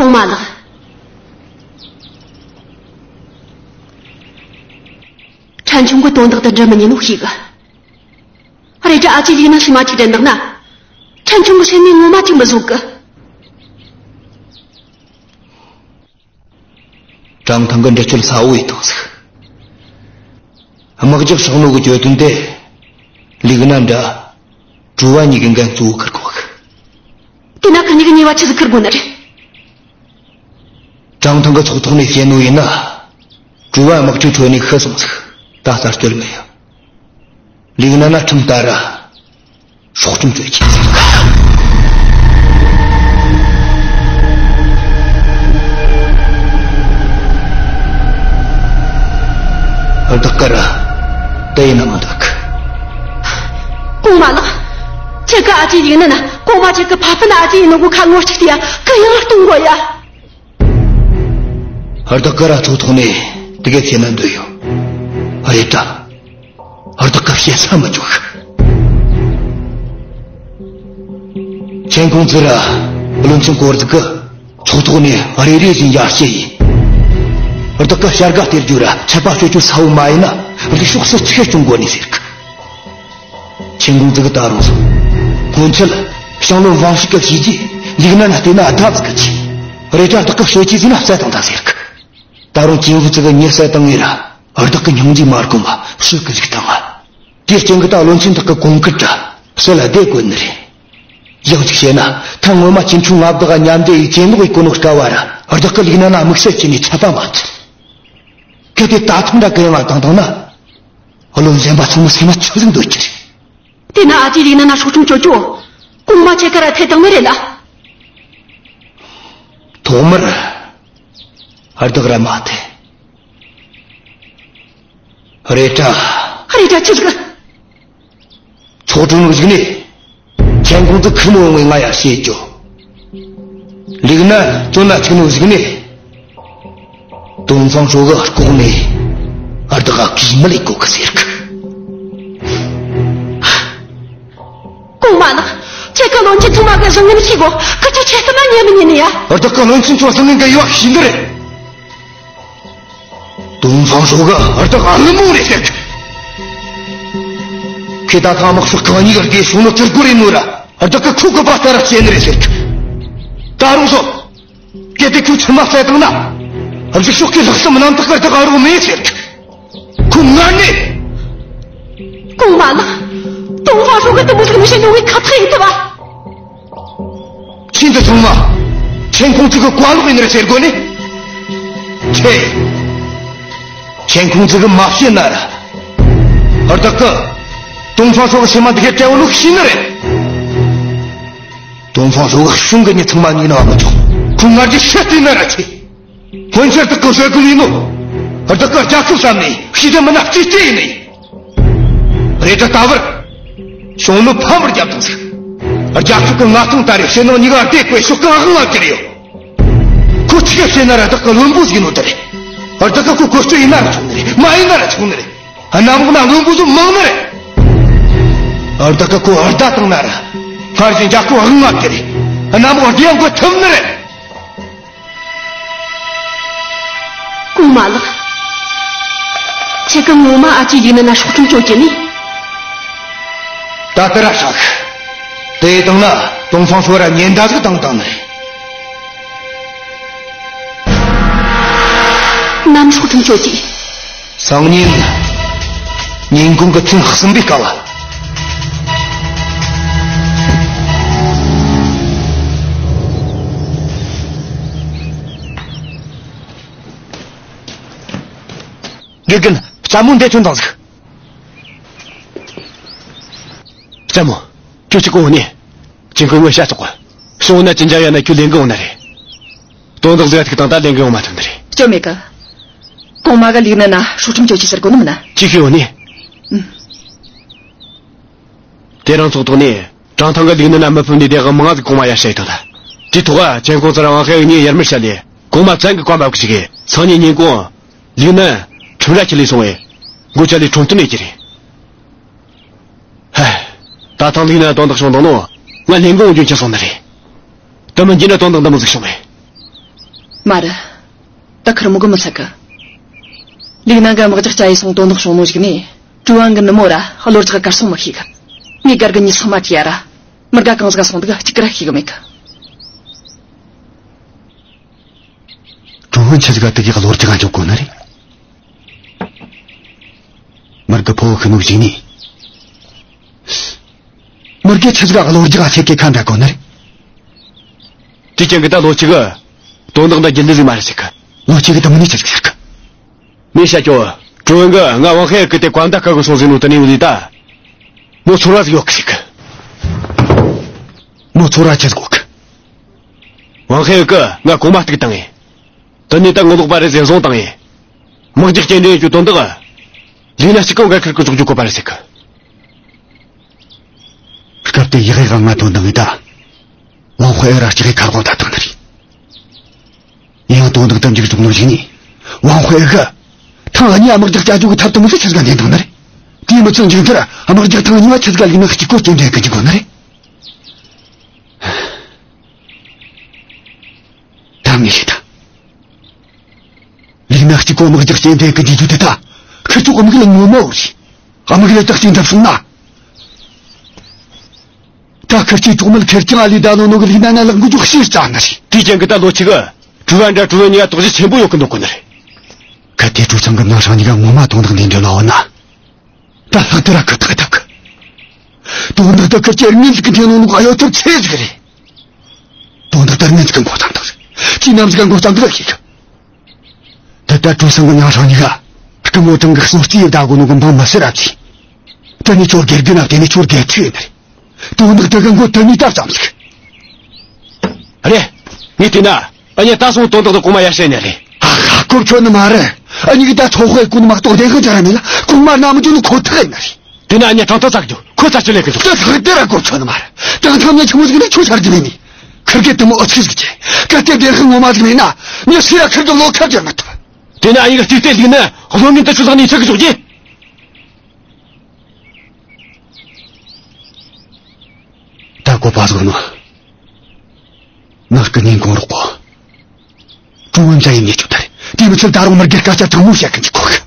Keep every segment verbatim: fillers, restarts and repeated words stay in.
མ་ལགས། ཕྲན་ཆུང་གི་དོན་དག་དེ་འདྲ་མི་ཉན་ནོ་ཤེས་གི། རེད་དྲ་ཨ་ཅེ་ལིག་ན་ཤི་མ་ཐུག་དྲན་དག་ན། ཕྲན་ཆུང་གི་སེམས་ནས་ངོ་མ་ཅིག་མི་བཟོད་གི། ཀྲང་ཐང་གི་འདྲི་གཅོད་གསལ་བོ་ཡེ་བཏང་ཟིག། དམག་རྒྱགས་ཤོག་ནོ་གི་གྱོད་དོན་དེ། ལིག་ན་འདྲ། ཀྲུའུ་ཝ་གཉིས་གི་འགན་གཙོ་བོ་ཁུར་དགོས་གི། དེ་ན་ཁི་གཉིས་གི་ཉེས་པ་ཆི་ཟིག་ཁུར་དགོས་ནི་རེད། ཀྲང་ཐང་གི་ཚོགས་ཐོག་ནས་བཤད་ནོ་ཡིན་ན། ཀྲུའུ་ཝ་དམག་འཁྲུག་ཁྲོད་ནས་ཤི་སོང་ཟིག། ད་རྩད་གཅོད་མི་ཡོང་། ལིག་ན་ན་ཁྲིམས་ལྟར་ར། སྲོག་ཁྲིམས་གཅོད་རྒྱུ་ཟེར་གི། བདག་གིས་ར་དེ་ཡེ་ན་མི་འདོད་གི། གོང་མ་ལགས། ཁྱེད་ཀྱིས་ཨ་ཅེ་ལིག་ན་ན་གོང་མ་ཁྱེད་ཀྱི་ཕ་སྤུན་ཨ་ཅེ་ཡིན་ནོ་གོ་ཁ་ངོ་གཅིག་ལྟོས་ཡ། གུ་ཡངས་གཏོང་དགོས་ཡ། བདག་གིས་ར་ཚོགས་ཐོག་ནས་དེ་ག་བཤད་ན་འདོད་ཡོད། རེད་དྲ། བདག་གིས་བཤད་ས་མི་འཇོག་གི། ཆན་ཁུང་ཙི་ར་བློན་ཆེན་སྐོར་ཟིག་གིས་ཚོགས་ཐོག་ནས་རེ་རེ་བཞིན་ཡར་བཤད་ཡིན། བདག་གིས་བྱ་དགའ་སྟེར་རྒྱུ་ར་ཆད་པ་གཅོད་རྒྱུ་གསལ་བོ་མ་ཡེ་ན་འདི་ཕྱོགས་སུ་ཆེར་གཏོང་དགོས་ནི་ཟེར་གི། ཆན་ཁུང་ཙི་གིས་ད་རུང་སོང་། སྔོན་ཆད་ཞང་བློན་ཝང་ཧྲི་གིས་བྱས་རྗེས་ལིག་ན་ན་བལྟས་ན་ཨ་ད་ཟིག་གི་ཆེ། རེད་དྲ་བདག་གིས་གསོད་རྒྱུ་ཟེར་ན་བསད་བཏང་ད་ཟེར་གི། ད་རུང་ཅིན་ཧྥུ་ཙི་གིས་མྱི་བསད་བཏང་ངེ་ར་བདག་གི་སྙིང་རྗེ་མ་དགོས་མ་ཕྱིར་གི་ལུགས་བཏང་ང་། དེའི་རྐྱེན་གིས་ད་བློན་ཆེན་དག་གི་གོང་བཀུར་དྲ་སྲིད་ལ་བསྡད་དགོས་ནི་རེད། ཡང་གཅིག་བཤད་ན་ད་སྔོན་མ་ཅིན་ཁྲུང་མངའ་བདག་ག་མཉམ་འབྲེལ་ཡེ་གྱེན་ལོག་ཡེ་གོ་ནོ་སྐབས་བ་ར་བདག་གིས་ལིག་ན་ན་དམིགས་བསལ་བྱས་ནས་ཆད་པ་མ་བཅད། གལ་ཏེ་ད་ཐེངས་འདྲ་གུ་ཡངས་བཏང་བཏང་ན། བློན་གཞན་པ་ཚང་མ་སེམས་མ་ཆུ་ཟིག་འདོད་རྒྱུ་རེད། དེ་ན་ཨ་ཅེ་ལིག་ན་ན་སྲོག་ཁྲིམས་གཅོད་རྒྱུ་གོང་མ་ཁྱེད་ཀ་ར་ཐེ་བཏང་ནི་རེད་ལ། ཐོག་མར་བདག་ར་མ་ཐེ། རེད་དྲ། རེད་དྲ་ཆི་ཟིག། ཚོགས་དྲུང་གི་གཞུག་ནས་ཆན་ཁུང་ཙི་ཁུར་མི་འོང་བའི་ང་ཡར་བཤད་རྒྱུ། ལིག་ན་བཙོན་ན་བཅུག་ནོ་གཞུག་ནས། ཏོང་ཧྥང་ཧྲོ་གིས་ལྐོག་ནས་བདག་ག་གུས་མོ་ལེན་དགོས་གི་ཟེར་གི། གོང་མ་ལགས། ཁྱེད་ཀྱིས་བློན་ཆེན་ཚང་མ་གི་བཟང་ངན་ཤེས་གོ། ཁི་ཆོ་ཆེ་གི་མ་ཉན་མི་ཉན་ནི་ཡ། བདག་གིས་བློན་ཆེན་ཚོ་བཟང་ངན་གི་ཡོད་ཤེས་ནི་རེད། ཏོང་ཧྥང་ཧྲོ་གིས་བདག་ཨ་ལི་མོ་རེད་ཟེར་གི། ཁྱེད་ད་ཐེངས་དམག་ཤོག་ཁག་གཉིས་ཀ་སྒེར་སོང་ནོ་བཙིར་དགོས་རེད་ནོ་ར་བདག་གིས་ཁོ་གི་བ་ལྟར་བྱས་ནི་རེད་ཟེར་གི། ད་རུང་སོང་། གལ་ཏེ་ཁོས་ཚང་མ་བསད་བཏང་ན། གཞུག་ཕྱོགས་ཀྱི་ལྷག་བསམ་རྣམ་དག་གི་བདག་ག་རོགས་མེད་ཟེར་གི། ཁོ་ངར་ནས། གོང་མ་ལགས། ཏོང་ཧྥང་ཧྲོ་གིས་དེ་མོ་ཟིག་མི་བྱེད་ནོ་ངས་ཁ་ཚ་ཡིན་ཐུབ་བ། ཁྱེད་འདི་ཚང་མ་ཆན་ཁུང་ཙི་གི་བཀའ་ལོག་ཡིན་ནི་རེད་ཟེར་དགོས་ནི། ཁྱེད། ཆན་ཁུང་ཙི་གིས་མ་བཤད་ན་ར། བདག་གིས་ཏོང་ཧྥང་ཧྲོ་གི་སེམས་མ་འདི་ག་དྲན་བོ་ལོག་ཤེས་ནི་རེད། ཏོང་ཧྥང་ཧྲོ་གིས་གཞུང་གི་མྱི་ཚང་མ་ཉོས་ན་མི་ཆོག། ཁོ་ང་རྒྱལ་ཤི་བལྟས་ན་ར་ཆེ། སྔོན་ཆད་བདག་གིས་བཟོད་སྒོམ་ཡིན་ནོ། བདག་གིས་རྒྱལ་ཁབ་བསམ་ནས་ཤི་དྲན་མིན་ན་རྩིས་སྤྲོད་ཡིན་ནི། རེད་དྲ་ད་བར། ཞུང་ནུ་ཕམ་པར་བརྒྱབ་བཏང་ཟིག། རྒྱལ་ཁབ་ཀྱི་མངའ་ཐང་དར་རེ་ཕྱི་ནང་གཉིས་ཀ་བདེ་བཀོད་ཤོག་གི་ཨང་ང་གྱུར་ཡོད། ཁོ་ཆི་ག་བྱས་ན་ར་བདག་གི་བློན་པོ་ཟིག་ཡིན་ནོ་དེ་རེད། བདག་གིས་ཁོ་བཀོལ་སྤྱོད་ཡེ་ན་ར་ཆོག་ནི་རེད། མ་ཡེ་ན་ར་ཆོག་ནི་རེད། གནམ་འོག་ན་བློན་པོ་ཟིག་མང་ནི་རེད། བདག་གིས་ཁོ་བར་ད་བཏང་ན་ར། སྔར་བཞིན་རྒྱལ་ཁབ་ཨང་ང་གྱུར་རེ། གནམ་འོག་བདེ་ཡང་བཀོད་ཐུབ་ནི་རེད། གོང་མ་ལགས། ཁྱེད་ཀྱིས་ངོ་མ་ཨ་ཅེ་ལིག་ན་ན་སྲོག་ཁྲིམས་གཅོད་རྒྱུ་ནི། ད་ལྟ་ར་ཧྲ་གི། དེ་བཏང་ན་ཏོང་ཧྥང་ཧྲོ་ར་ཉེན་བརྡ་ཟིག་བཏང་བཏང་ནི་རེད། ནམ་སྲོག་ཁྲིམས་གཅོད་རྒྱུ། སང་ཉིན། ཉིན་གུང་གི་ཐེངས་གསུམ་པའི་སྐབས། དགེ་རྒན། ལྕམ་མོ་འདི་ཐོན་དང་ཟིག། ལྕམ་མོ། ཁྱོད་ཅིག་གོ་ནི། ཅིན་ཁོས་ངོ་ཤ་ཚོགས། ཤོང་ན་ཅིན་ཅང་ཡ་ན་ཁྱོད་ལེན་གི་འོང་ན་རེད། དོན་དག་ཟིག་ཐུག་དང་ད་ལེན་གི་འོང་མ་ཐུབ་ནི་རེད། སྐྱོན་མེད་གི། གོང་མ་གིས་ལིག་ན་ན་སྲོག་ཁྲིམས་གཅོད་རྒྱུ་ཟེར་གོ་ནི་མིན་ན། ཅིག་ཤི་འོ་ནི། ཨུམ། དེ་རིང་ཚོགས་ཐོག་ནས་ཀྲང་ཐང་གིས་ལིག་ན་ན་མི་ཕམ་ནི་དེ་གི་མང་ང་ཟིག་གོང་མ་ཡར་ཞུ་ཡེ་བཏང་ད། དེའི་ཐོག་ཆན་ཁུང་ཙི་ར་ཝང་ཧའེ་གཉིས་ཡར་མར་བཤད་ལས་གོང་མ་བཙན་གིས་བཀའ་མ་བཀོད་ཅིག་གི། སང་ཉིན་ཉིན་གུང་ལིག་ན་ཁྲིམས་ར་ཁྲིད་ལས་སོང་བས་མགོ་ཅག་ལས་ཁྲིམས་གཏུག་ཡེ་རྒྱུ་རེད། ཧ། ད་ཐེངས་ལིག་ན་དོན་དག་བྱུང་དང་ནོ། ང་ལེན་གི་འོང་རྒྱུ་ཁྱེར་སོང་ནི་རེད། དེ་མིན་རྒྱུ་ན་དོན་དག་འདི་མོ་ཟིག་བྱུང་མེད། མ་རེད། ད་ཁེར་མོ་གི་མི་ཚད་གི། ལིག་ནན་གི་དམག་རྒྱག་བྱ་ཡི་སོང་དོན་དག་བྱུང་ནོ་ཞིག་ནས། ཀྲུའུ་ཝན་གི་ནུ་མོ་ར་གློ་རྒྱག་གར་སོང་མི་ཤེས་གི། ངས་སྒར་གི་མྱི་ཚང་མ་དྲིས་ཡ་ར། མི་དགའ་གང་ཟིག་ག་སོང་འདུག་གཅིག་གི་ར་ཤེས་གི་མེད་གི། ཀྲུའུ་ཝན་ཆི་ཟིག་ག་དེ་གི་གློ་རྒྱག་ག་འཇོག་གོ་ནི་རེད། མི་དགའ་ཕོ་ཤི་ནུ་ཞིག་ནས། མི་དགའ་ཆི་ཟིག་ག་གློ་རྒྱག་ག་ཚེ་གེ་ཁ་འདྲ་གོ་ནི་རེད། དེ་ཅན་གི་ད་ལོ་གཅིག་གི་དོན་དག་འདི་རྒྱུན་ལྡན་ཟིག་མ་རེད་ཟེར་གི། ལོ་གཅིག་གི་དུ་མི་ནི་ཆི་ཟིག་ཟེར་གི། མོས་བཤད་རྒྱུ། ཀྲུའུ་ཝན་གི་ང་ཝང་ཧའེ་གི་དེ་བཀའ་མདའ་ཁ་གི་སོང་ཟིན་ནོ་དེ་ནས་འུ་ལི་ད། མོ་ཚོར་བ་ཟིག་ཡོད་གི་ཟེར་གི། མོ་ཚོར་བ་ཆི་ཟིག་ཡོད་གི། ཝང་ཧའེ་གི་ང་གོང་མ་གཏུག་བཏང་ངས། དེ་ནས་ད་ངོ་ལོག་པ་རེད་ཟེར་བཟུང་བཏང་ངས། དམག་རྒྱག་རྐྱེན་འདྲེན་རྒྱུ་དོན་དག་ལིག་ནན་གཅིག་གི་འགན་ཁུར་གི་འཇོག་རྒྱུ་བཀོད་པ་རེད་ཟེར་གི། སྐབས་དེ་ཡི་གེ་གང་ང་དོན་དག་ངེས་ད། ཝང་ཧའེ་ར་གཅིག་གི་ཁ་སྐོང་ད་ཐོན་ནི་རེད། ཡང་དོན་དག་ཏུ་འཇུག་ཐུབ་ནོ་ཞིག་ནི། ཝང་ཧའེ་གི། ཐེངས་གཉིས་དམག་རྒྱག་བྱ་རྒྱུ་གི་ཐབས་དུ་མི་ཚེ་ཆི་ཟིག་ག་འདེམས་བཏང་ནི་རེད། དེའི་མི་ཚོ་མཇུག་མཐར་དམག་རྒྱག་ཐེངས་གཉིས་པ་ཆི་ཟིག་ག་ལིག་ནན་གཅིག་གོ་རྐྱེན་འདྲེན་གི་འཇུག་གོ་ནི་རེད། ད་ངས་ཤེས་ད། ལིག་ནན་གཅིག་གོ་དམག་རྒྱག་རྐྱེན་འདེམས་གི་འཇུག་རྒྱུ་དེ་ད། ཁིར་ཚོ་དམིགས་ཡུལ་ངོ་མ་བོ་རེད། དམིགས་ཡུལ་དག་ཅིག་འགྲུབ་སོང་ན། ད་ཁིར་ཚོའི་གྲོགས་མོ་ཁེར་རྐྱང་ཨ་ལི་ད་ནོ་ནོ་གི་ལིག་ནན་ན་ལག་འགུལ་རྒྱུ་ཤེས་རྩ་ནི་རེད། དེའི་རྐྱེན་གི་ད་ལོ་གཅིག་གི་ཀྲུའུ་ཝན་འདྲ་ཀྲུའུ་ཝན་གཉིས་ཀ་དོགས་གཞི་ཆེན་པོ་ཡོད་གི་འདུག་གོ་ནི་རེད། གལ་ཏེ་ཀྲུའུ་ཚང་གི་མྱང་ཧྲང་གཉིས་ཀ་ངོ་མ་དོན་དག་འདི་འདྲ་ལ་བ་ན། ད་ལྷག་ཏུ་ར་ཁུ་ཐག་ཐག་གི། དོན་དག་ད་ཁིར་ཚོའི་རྨེན་ཟིག་གི་འཐེན་ནོ་ནོ་ག་གཡོ་ཐབས་ཆེ་ཟིག་རེད། དོན་དག་ད་རྨེན་ཟིག་གི་མགོ་བརྩམས་ཐལ། ཁྱེད་རྣམ་ཟིག་ག་མགོ་བརྩམས་ཐལ་ཤེས་གི། ད་ལྟ་ཀྲུའུ་ཚང་གི་མྱང་ཧྲང་གཉིས་ཀ་སྐུ་ངོ་ཀྲང་གི་གསོལ་རྩིས་ཡེ་བདའ་གོ་ནོ་གི་འབངས་མི་སེར་ར་བྱས། དེ་ནས་ཁྱོད་དགེ་རྒན་ན་དེ་ནས་ཁྱོད་དགེ་ཕྲུག་ཡིན་ནི་རེད། དོན་དག་དེ་གི་མགོ་དེ་ནས་ད་བརྩམས་ཟིག། རེད། ངས་བལྟས་ན་ཨ་ནི་ད་སོང་དོན་དག་དེ་གོང་མ་ཡར་བཤད་ནི་རེད། ཨ་ཁ་གོ་ཁྱོད་ནི་མ་རེད། ཨ་ནི་གི་ད་ཚོགས་དཔོན་གོ་ནི་མ་གཏོགས་བདེན་དཔང་རྒྱག་ར་མེད་ལ་གོང་མ་རྣ་མི་འཇོག་ནི་ཁོ་ཐག་ཡིན་ནི་རེད། དེ་ན་ཨ་ནི་དྲང་ཐག་ཚ་རྒྱུ་ཁོ་ཚ་ཅི་ལས་གི་འཇོག། དེ་ལྷག་དེ་ར་གོ་ཁྱོད་ནི་མ་རེད། དྲང་ཐག་ཉེ་ཆི་མོ་ཟིག་ནི་ཁྱོད་ཆར་རྒྱུ་མེད་ནི། ཁིར་གེ་དེ་མོ་ཨོ་ཚིག་ཟིག་ཆེ། གལ་ཏེ་བདེན་དཔང་ངོ་མ་ཟིག་མེད་ན་མྱི་སུ་ར་ཁིར་གི་བློ་ཁ་རྒྱག་མི་ཐུབ། དེ་ན་ཨ་ནི་གི་རྩིས་ཏེ་ལིག་ནན་བློ་ངན་དུ་ཆུ་ལྷག་ནས་ཚིག་གི་འཇོག་རྒྱུ། ད་གོ་པ་ཟིག་ནོ། ནག་གི་ཉིན་གུང་རོགས་གོ། ཀྲུང་ཝུན་ཅ་ཡིན་ཉེ་ཆོ་ད་རེད། དེ་མི་ཚད་ད་རུང་མི་དགེ་སྐད་ཆ་དྲང་མོ་བཤད་གི་འཇུག་གོ་གི།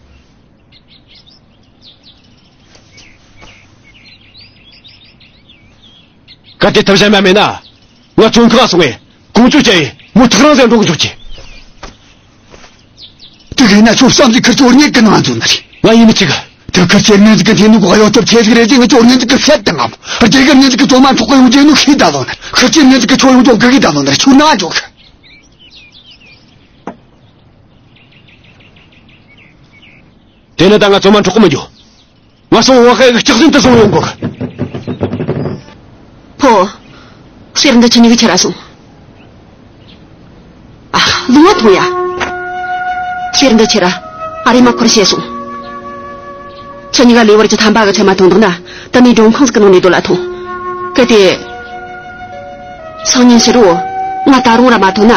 གལ་ཏེ་ཐབས་གཞན་མ་མེད་ན། ང་བཙོན་ཁང་སོང་ངས་ཀོང་ཇོ་བཅར་ཡེ་མོ་ཐག་རིང་ཟིག་འགྲོ་གི་འཇུག་རྒྱུ། དེ་གི་ན་ཁྱོད་བསམ་གི་ཁིར་ཚོ་རྙེད་གི་ནང་འཛུལ་ནི་རེད། ང་ཡིན་ནི་ཆི་གི། དེ་ཁིར་ཚོའི་རྨེན་ཟིག་གི་འཐེན་ནོ་གོ་གཡོ་ཐབས་ཆེ་ཟིག་རེད་ཟེར་ངས་ཁྱོད་རྨེན་ཟིག་གི་བཤད་དང་ངམ། རྒྱལ་ཁབ་རྨེན་ཟིག་གི་གཙོ་མ་འཕྲོག་གི་ཡོང་རྒྱུ་ནོ་ཤེས་ད་ལོ་ནི། ཁིར་ཚོའི་རྨེན་ཟིག་གི་ཁྱོད་ཡོང་འཇོག་གི་གི་ད་ལོ་ནི་རེད། ཁྱོད་ན་འཇོག་གི། དེ་ནི་ད་ང་གཙོ་མ་འཕྲོག་གི་མི་འགྱོ། ང་སོང་ཝང་ཧའེ་གི་སྐྱག་རྫུན་དུ་སོང་ཡོང་གོ། ཕོ། གསེར་འདི་ཁྱེད་གཉིས་གི་ཁྱེར་ར་སོང་། ཨ། ལུང་བ་ཐུང་ཡ། གསེར་འདི་ཁྱེར་ར། ཨ་རེ་མ་ཁོར་བཤད་སོང་། ཁྱེད་གཉིས་ཀ་ལེ་བར་གྱི་ཐམ་པ་གི་ཚད་མ་ཐོན་འདུག་ན། ད་ནི་མགྲོན་ཁང་ཟིག་གི་ནང་ནས་སྡོད་ལ་ཐོངས། གལ་ཏེ། སང་ཉིན་ཕྱི་དྲོ། ང་ད་རུང་ར་མ་ཐོན་ན།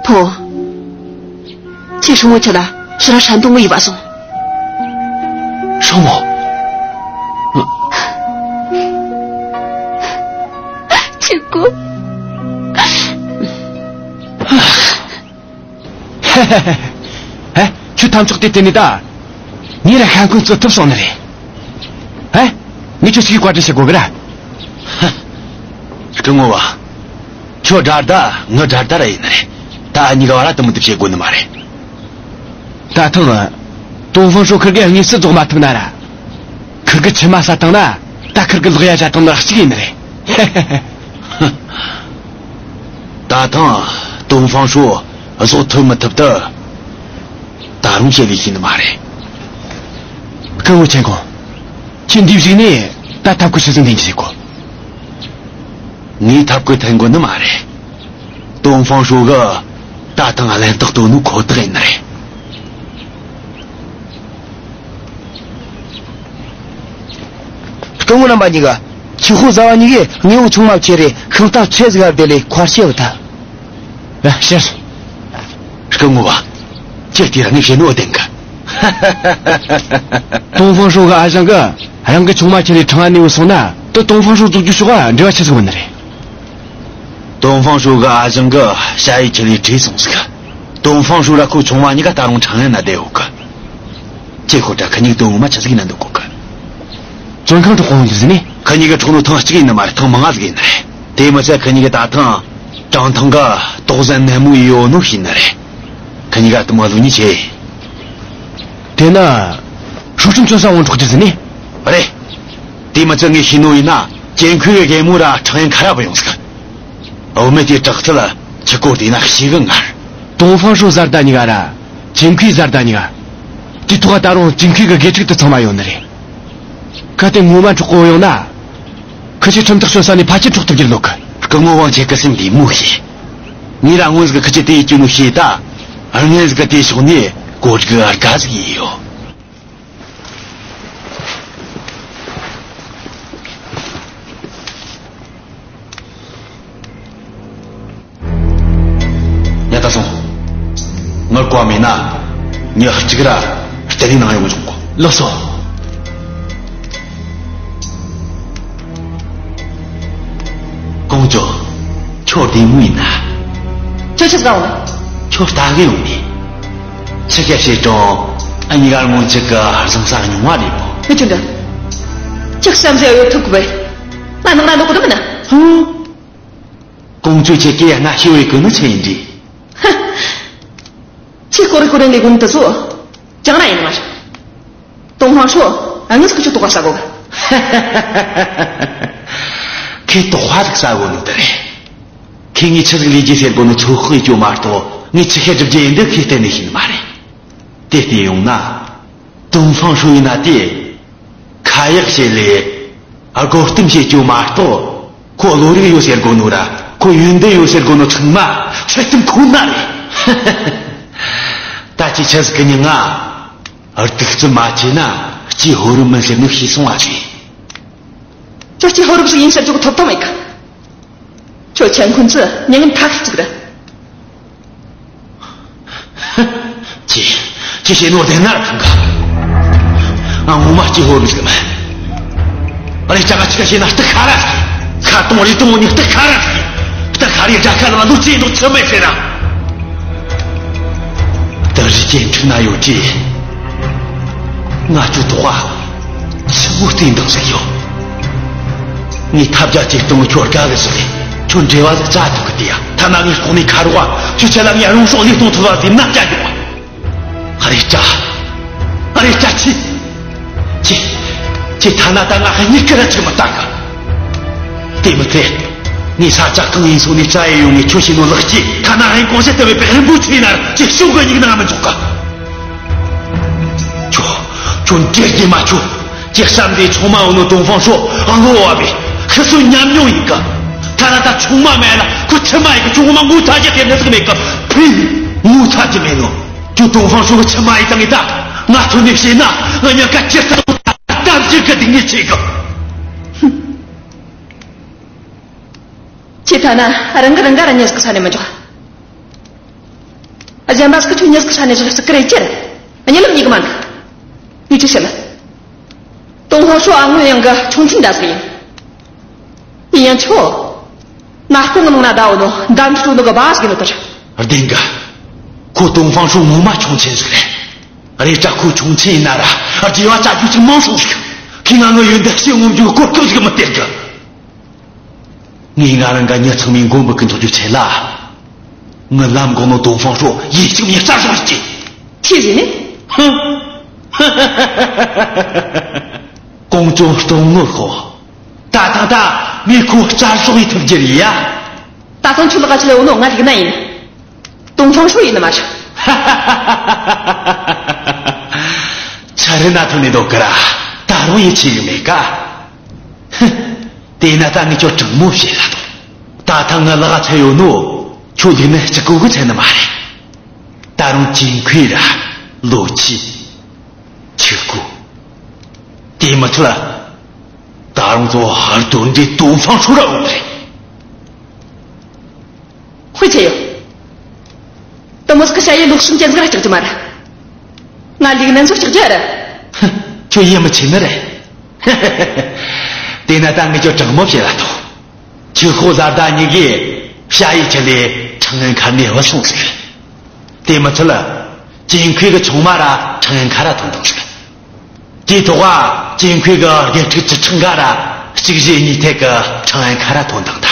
ཕོ། ཁྱེད་ཧྲུང་མོ་ཁྱེད་ལ་ཕྱི་ར་ཧྲན་ཏུང་གི་ཡིབ་བ་སོང་། ཧྲུང་མོ། ཁྱེད་ཀོ། ཧེ། ཁྱོད་ཐམས་ཅད་དེ་བལྟས་ནས་ད། ངས་ར་ཤ་འཁོན་རྩོད་ཐུབ་སོང་ནི་རེད། ཧེ། ངས་ཁྱོད་ཅིག་གི་བཀའ་དྲིན་ཞུ་དགོས་གི་ར། སྐུ་ངོ་བ། ཁྱོད་དགྲ་ཟླ་ངའི་དགྲ་ཟླ་ར་ཡིན་ནི་རེད། ད་ཨ་གཉིས་ཀ་བར་ར་དུ་མི་དུ་བྱེད་དགོས་ནི་མ་རེད། ད་ཐེངས། ཏོང་ཧྥང་ཧྲོ་ཁིར་གེ་དངོས་སུ་རྫོགས་མ་ཐུབ་ན་ར། ཁིར་གི་ཁྱིམ་མ་ཟ་བཏང་ན། ད་ཁིར་གི་ལག་ཡ་བྱ་བཏང་ན་གཅིག་ཡིན་ནི་རེད། ད་ཐེངས་ཏོང་ཧྥང་ཧྲོ་བཟོ་ཐུབ་མི་ཐུབ་དུ་ད་རུང་བཤད་ལས་ཤེས་ནི་མ་རེད། སྐུ་ངོ་ཆེན་ཁོང་། ཁྱེད་འདི་བཞུགས་ནས་ད་ཐབས་བཀོད་ཆི་ཟིག་འཐེན་གྱི་ཟིག་གོ། ངས་ཐབས་བཀོད་འཐེན་དགོས་ནི་མ་རེད། ཏོང་ཧྥང་ཧྲོ་གི་ད་ཐེངས་གླེན་རྟགས་སྟོན་ནོ་ཁོ་ཐག་ཡིན་ནི་རེད། སྐུ་ངོ་རྣམ་པ་གཉིས་ཀ། ཆུ་ཧོ་ཟ་བ་གཉིས་ཀས་དངོས་པོ་ཆུང་མ་བྱེད་རེ་ཤིང་རྟ་ཆེ་ཟིག་བར་དེ་ལས་མཁར་ཤེལ་བུད་ཐལ། ཨ། ཤེས་སོང་། སྐུ་ངོ་བ། ཁྱེད་དེ་ར་ངས་བཤད་ནོ་བདེན་གི། ཏོང་ཧྥང་ཧྲོ་གི་ཨ་ཞང་གི་རང་གི་ཆུང་མ་ཁྱེར་རེ་ཁྲང་ཨན་ནས་བུད་སོང་ན། དེ་ཏོང་ཧྥང་ཧྲོ་རྫོགས་རྒྱུ་ཕྱོགས་འབྲེལ་བ་ཆི་ཟིག་ཡོད་ནི་རེད། ཏོང་ཧྥང་ཧྲོས་གི་ཨ་ཞང་གིས་ཞ་ཡི་ཁྲི་ལས་བྲོས་སོང་ཟིག། ཏོང་ཧྥང་ཧྲོས་ར་ཁོའི་ཆུང་མ་གཉིས་ཀ་ད་རུང་ཁྲང་ཨན་ན་བསྡད་ཡོད་གི། ཁྱོས་ཤོད་དྲ། ཁི་གཉིས་དོན་ངོ་མ་ཆི་ཟིག་ཡེད་ན་འདོད་གོ་གི། བཙོན་ཁང་འཕྲོག་གོ་ཡོང་རྒྱུ་ཟེར་ནི། ཁི་གཉིས་ཀ་འཕྲོག་ནོ་ཐེངས་གཅིག་ཡིན་ནི་མ་རེད། ཐེངས་མང་ང་ཟིག་ཡིན་ནི་རེད། དེ་མི་ཚད་ཁི་གཉིས་ཀ་ད་ཐེངས་ཀྲང་ཐང་ག་དོགས་ཟོན་ནན་མོ་ཡེ་ཡོད་ནོ་ཤེས་ནི་རེད། ཁི་གཉིས་ཀ་དེ་མོ་ལོ་གཉིས་ཆེ། དེ་ན་ཧྲུའུ་ཁྲུན་བཙོན་ས་བོ་འཕྲོག་རྒྱུ་ཟེར་ནི། རེད། དེ་མི་ཚད་ངས་ཤེས་ནོ་ཡིན་ན་ཅིན་ཁུའེ་གི་རྒན་མོ་ར་ཁྲང་ཨན་ཁ་ར་བུད་ཡོང་ཟིག། བུད་མེད་དེའི་དྲག་རྩལ་ཆི་གོ་དེ་ན་ཤེས་གི་ངར། ཏོང་ཧྥང་ཧྲོས་བཟའ་ཟླ་གཉིས་ཀ་ར་ཅིན་ཁུའེ་བཟའ་ཟླ་གཉིས་ཀ། དེ་ཐོག་ད་རུང་ཅིན་ཁུའེ་གི་དགེ་ཕྲུག་དེ་ཚང་མ་ཡོད་ནི་རེད། གལ་ཏེ་ངོ་མ་འཕྲོག་གོ་ཡོང་ན། ཁི་ཆོས་ཁྲིམས་ཐག་གཅོད་ས་ནས་ཕལ་ཆེར་འཕྲོག་ཐུབ་རྒྱུ་ལོ་གི། སྐུ་ངོ་ཝང་ཁྱེད་ཀྱི་སེམས་བདེ་མོ་བྱོས། ངས་ར་སྔོན་ཟིག་གི་ཁི་ཆོས་དེ་ཡེད་རྒྱུ་ནོ་ཤེས་ད། སྔོན་ཟིག་གི་དེའི་ཕྱོགས་ནས་གོ་སྒྲིག་ག་དགའ་ཟིག་ཡེད་ཡོད། ཉ་ད་སོང་། ངར་གོ་མེད་ན། ཉི་གཅིག་ར་སྟེ་ནས་ནང་ཡོང་བྱུང་གོ། ལགས་སོ། ཀོང་ཇོ། ཁྱོད་བདེ་མོ་ཡིན་ན། ཁྱོད་ཆི་ཟིག་ག་ཡོང་ནི། ཁྱོད་ལྟ་གི་ཡོང་ནི། ཆི་ག་བྱེད་དྲང་། ཨ་ནི་གར་སྔོན་ཆད་གི་བཟང་ས་ཉུང་བ་རེད་མོ། ཨེ་ཅི་འདྲ། ཅིག་བསམ་ཟེར་ཡོད་ཐུབ་གི་བས། ང་ནང་ན་ལོག་གི་འདུག་མིན་ན། ཧུ། ཀོང་ཇོ་ཁྱེད་ཀྱིས་ང་ཤེས་བའི་གོ་ནི་ཆི་ཡིན་འདྲི། ཧ། ཁྱེད་ཀོ་རེ་ཀོ་རེ་ལས་གོ་ནི་དེ་ཚོ། ཅང་ར་ཡིན་མ་རེད། ཏོང་ཧྥང་ཧྲོས་ཨ་ངས་ཁི་ཆོ་དོགས་པ་ཟ་གོ་གི། ཁོས་དོགས་པ་ཟིག་ཟ་གོ་ནི་དེ་རེད། ཁོས་ངས་ཆི་ཟིག་ལས་རྒྱུ་ཟེར་གོ་ནི་ཚོད་དཔག་ཡེད་རྒྱུ་མ་གཏོགས། ངས་ཆི་ཤེས་སྒྲུབ་རྒྱུ་ཡིན་འདི་ཁོས་གཏན་ནས་ཤེས་ནི་མ་རེད། དེ་བལྟས་ཡོང་ན། ཏོང་ཧྥང་ཧྲོས་ཡིན་ན་དེ། ཁ་ཡག་བྱེད་ལས། དགོད་གཏམ་བྱེད་རྒྱུ་མ་གཏོགས། ཁོ་བློ་རིག་ཡོད་ཟེར་གོ་ནོ་ར། ཁོ་ཡོན་ཏན་ཡོད་ཟེར་གོ་ནོ་ཚང་མ་ཚུལ་ཁྲིམས་ཁོ་ན་རེད། ད་ཁྱེད་ཆི་ཟིག་གི་མྱིང་ང་། གདུག་རྩུབ་མ་བྱས་ན་སྐྱེས་ཕོ་རབ་མིན་ཟེར་ནོ་ཤེས་སོང་བ་ཟིག། ཁྱོད་སྐྱེས་ཕོ་རབ་ཟིག་ཡིན་ཟེར་རྒྱུ་གི་ཐོབ་ཐང་མེད་གི། ཁྱོད་ཆན་ཁུན་ཙི་མྱི་ངན་ཁ་ཤས་ཅིག་རེད། ཅི། ཅི་བྱེད་ནོ་དེ་ན་ར་ཐང་ག། ང་ངོ་མ་སྐྱེས་ཕོ་རབ་ཟིག་མིན། ཨ་རེ་ཅག་ག་ཅི་ག་བྱས་ན་སྟག་ཁ་ར་ཟིག། ཁ་སྟོང་རི་སྟོང་ནི་སྟག་ཁ་ར་ཟིག། སྟག་ཁ་རི་དགྲ་ཁ་ལ་ལོ་ཅི་ནོ་ཆི་མེད་ཟེར་ན། ད་རི་ཅན་ཁྲིག་ན་ཡོད་ཀྱི། ང་ཚོ་དོགས་པ་ཆི་མོ་བསྟན་དང་ཟིག་ཡོད། ངས་ཐབས་བརྒྱ་ཇུས་སྟོང་ཁྱོད་དགའ་གི་ཟིག་རེད། ཁྱོད་འབྲེལ་བ་ཟིག་བཙལ་ཐུབ་གི་དེ་ཡ། ཐ་ན་ངས་ཁོང་ནས་ཁ་རོག་ཁྱོད་ཆ་ལ་ངས་རང་སྲོག་བློས་གཏོང་ཐུབ་པ་ཟིག་ན་བྱ་རྒྱུ་བ། ཨ་རེ་ཅག། ཨ་རེ་ཅག་ཅི། ཅི། ཅི་ཐ་ན་ད་ང་ཧ་གཉིས་ཀ་ར་ཆི་མི་ལྟ་གི། དེ་མི་ཚད། ངས་ས་ཆ་གང་ཡིན་སོང་ནས་བཙལ་ཡེ་ཡོང་ངས་ཁྱོད་བྱས་ནོ་ལག་སྐྱེས། ཐ་ན་ཧ་ཡིན་གོང་ཟེར་ལྟ་བའི་བེག་རིན་པོ་ཆེ་ཡིན་ན་ར་ཅི་ཤོག་གི་ཉིག་ན་མི་འཇོག་གི། ཁྱོད། ཁྱོད་འདྲེ་རྒྱུ་མ་ཁྱོད། ཅི་བསམ་དེ་ཆུང་མ་འོ་ནོ་ཏོང་ཧྥང་ཧྲོས་ཨ་ལོ་བ་བས་ཁི་སུ་ཉམས་མྱོང་ཡིན་གི། ཐ་ན་ད་ཆུང་མ་མེད་ལ་ཁོ་ཆི་མ་ཡིན་གི། ཁྱོད་ངོ་མ་ངོ་ཚ་རྒྱུ་དེ་ནི་ཟིག་མེད་གི། ཕི། ངོ་ཚ་རྒྱུ་མེད་ནོ། ཁྱོད་ཏོང་ཧྥང་ཧྲོས་གི་ཆི་མ་ཡིན་དང་ཡིན་ད། ང་ཚོ་ནས་བཤད་ན་ང་ཉག་ག་ཅི་ལྟ་བུ་ད་ལྟ་བཞིན་གི་སྡུག་བསྔལ་ཆེ་གི། ཁྱེད་ཐ་ན་རང་གི་རང་ག་ར་ཉེས་ཀི་ས་ནས་མི་འཇོག། གཞན་པ་སྐུ་ཆུ་ཉེས་ཀི་ས་ནས་བཞག་སྐུ་རེ་ཅེར། གཉིད་ལམ་གཉིད་གི་མ་འདུག། ངས་ཅི་བྱེད་ལ། ཏོང་ཧོ་ཧྲོ་ཨ་ངོས་ཡང་གི་ཆུང་ཆུང་འདྲ་ཟིག་ཡིན། ཡིན་ཡང་ཆོ། ནག་ཁུང་ནང་ན་ཟླ་བོ་ནོ་འདམ་ཆུ་ནོ་གི་བ་ཟིག་ཡིན་ནོ་ལྟར། བདེན་གི། ཁོ་ཏོང་ཧྥང་ཧྲོ་ངོ་མ་ཆུང་ཆེན་ཟིག་རེད། རེད་ད་ཁོ་ཆུང་ཆེན་ཡིན་ན་ར་རྒྱལ་བ་བྱ་རྒྱུ་ཅིག་མང་སོང་ཟིག། ཁྱེད་ང་ངི་ཡོན་ཏན་ཞེ་ངོམ་རྒྱུ་གི་གོ་སྐབས་ཟིག་མི་སྟེར་གི། ངས་ང་རང་ག་མྱི་ཚང་མའི་མགོ་འབུད་གི་འཇོག་རྒྱུ་ཆེད་ལ། ངི་ལམ་གོང་ནོ་ཏོང་ཧྥང་ཧྲོ་ཡིད་གཅིག་མྱི་རྩ་བཟུང་རྒྱུ། ཆི་ཟིག་ནི། ཧུམ། ཀོང་ཇོ་སྟོང་ངོ་ཤོག། ད་ཐང་ད་ངས་ཁོ་རྩ་བཟུང་ཡེ་ཐུབ་རྒྱུ་རེད་ཡ། ད་ཐང་ཆུ་ལག་ཆུ་ལ་འོ་ནོ་ང་ལིག་ན་ཡིན། ཏོང་ཧྥང་ཧྲོ་ཡིན་ནི་མ་རེད། ཆ་རེ་ན་ཐོན་ནས་འདུག་གི་ར། ད་རུང་ཡིད་ཆེས་ཡོད་མེད་ཀ། ཧི། དེས་ན་ད་ངས་ཁྱོད་དྲང་མོ་བཤད་ལ་དང་། ད་ཐང་ངི་ལག་ཚད་ཡོད་ནོ། ཁྱོད་ལིག་ན་གཅིག་གོ་གི་ཚད་ནི་མ་རེད། ད་རུང་ཅིན་ཁུའེ་ར། ལོ་ཆི། ཆི་ཀུ། དེ་མི་ཚད། ད་རུང་ཚོ་ཧར་དོན་འདི་ཏོང་ཧྥང་ཧྲོ་ར་འོང་རེད། དཔེ་ཆ་ཡོད། དེ་མོ་སྐུ་ཞབས་ཡེ་ལོག་སུམ་ཅན་ཟིག་ར་སྐྲག་རྒྱུ་མ་རེད། ང་ལིག་ནན་ཚོ་སྐྲག་རྒྱུ་རེད། ཧི། ཁྱོད་ཡིད་མི་ཆེས་ནི་རེད། དེས་ན་ད་ངས་ཁྱོད་དྲང་མོ་བཤད་ལ་དང་། ཆི་ཧོ་བཟའ་ཟླ་གཉིས་ཀས་ ཞ་ཡི་ཁྲི་ལས་ཁྲང་ཨན་མཁར་ནས་བུད་སོང་ཟིག། དེ་མི་ཚད་ལ། ཅིན་ཁུའེ་གི་ཆུང་མ་ར་ཁྲང་ཨན་མཁར་ར་ཐོན་བཏང་ཟིག། དེའི་ཐོག་ཅིན་ཁུའེ་གི་དགེ་ཕྲུག་བཅུ་ཕྲག་འགའ་ར་གཅིག་བཞི་གཉིས་ཐད་གི་ཁྲང་ཨན་མཁར་ར་ཐོན་བཏང་ད།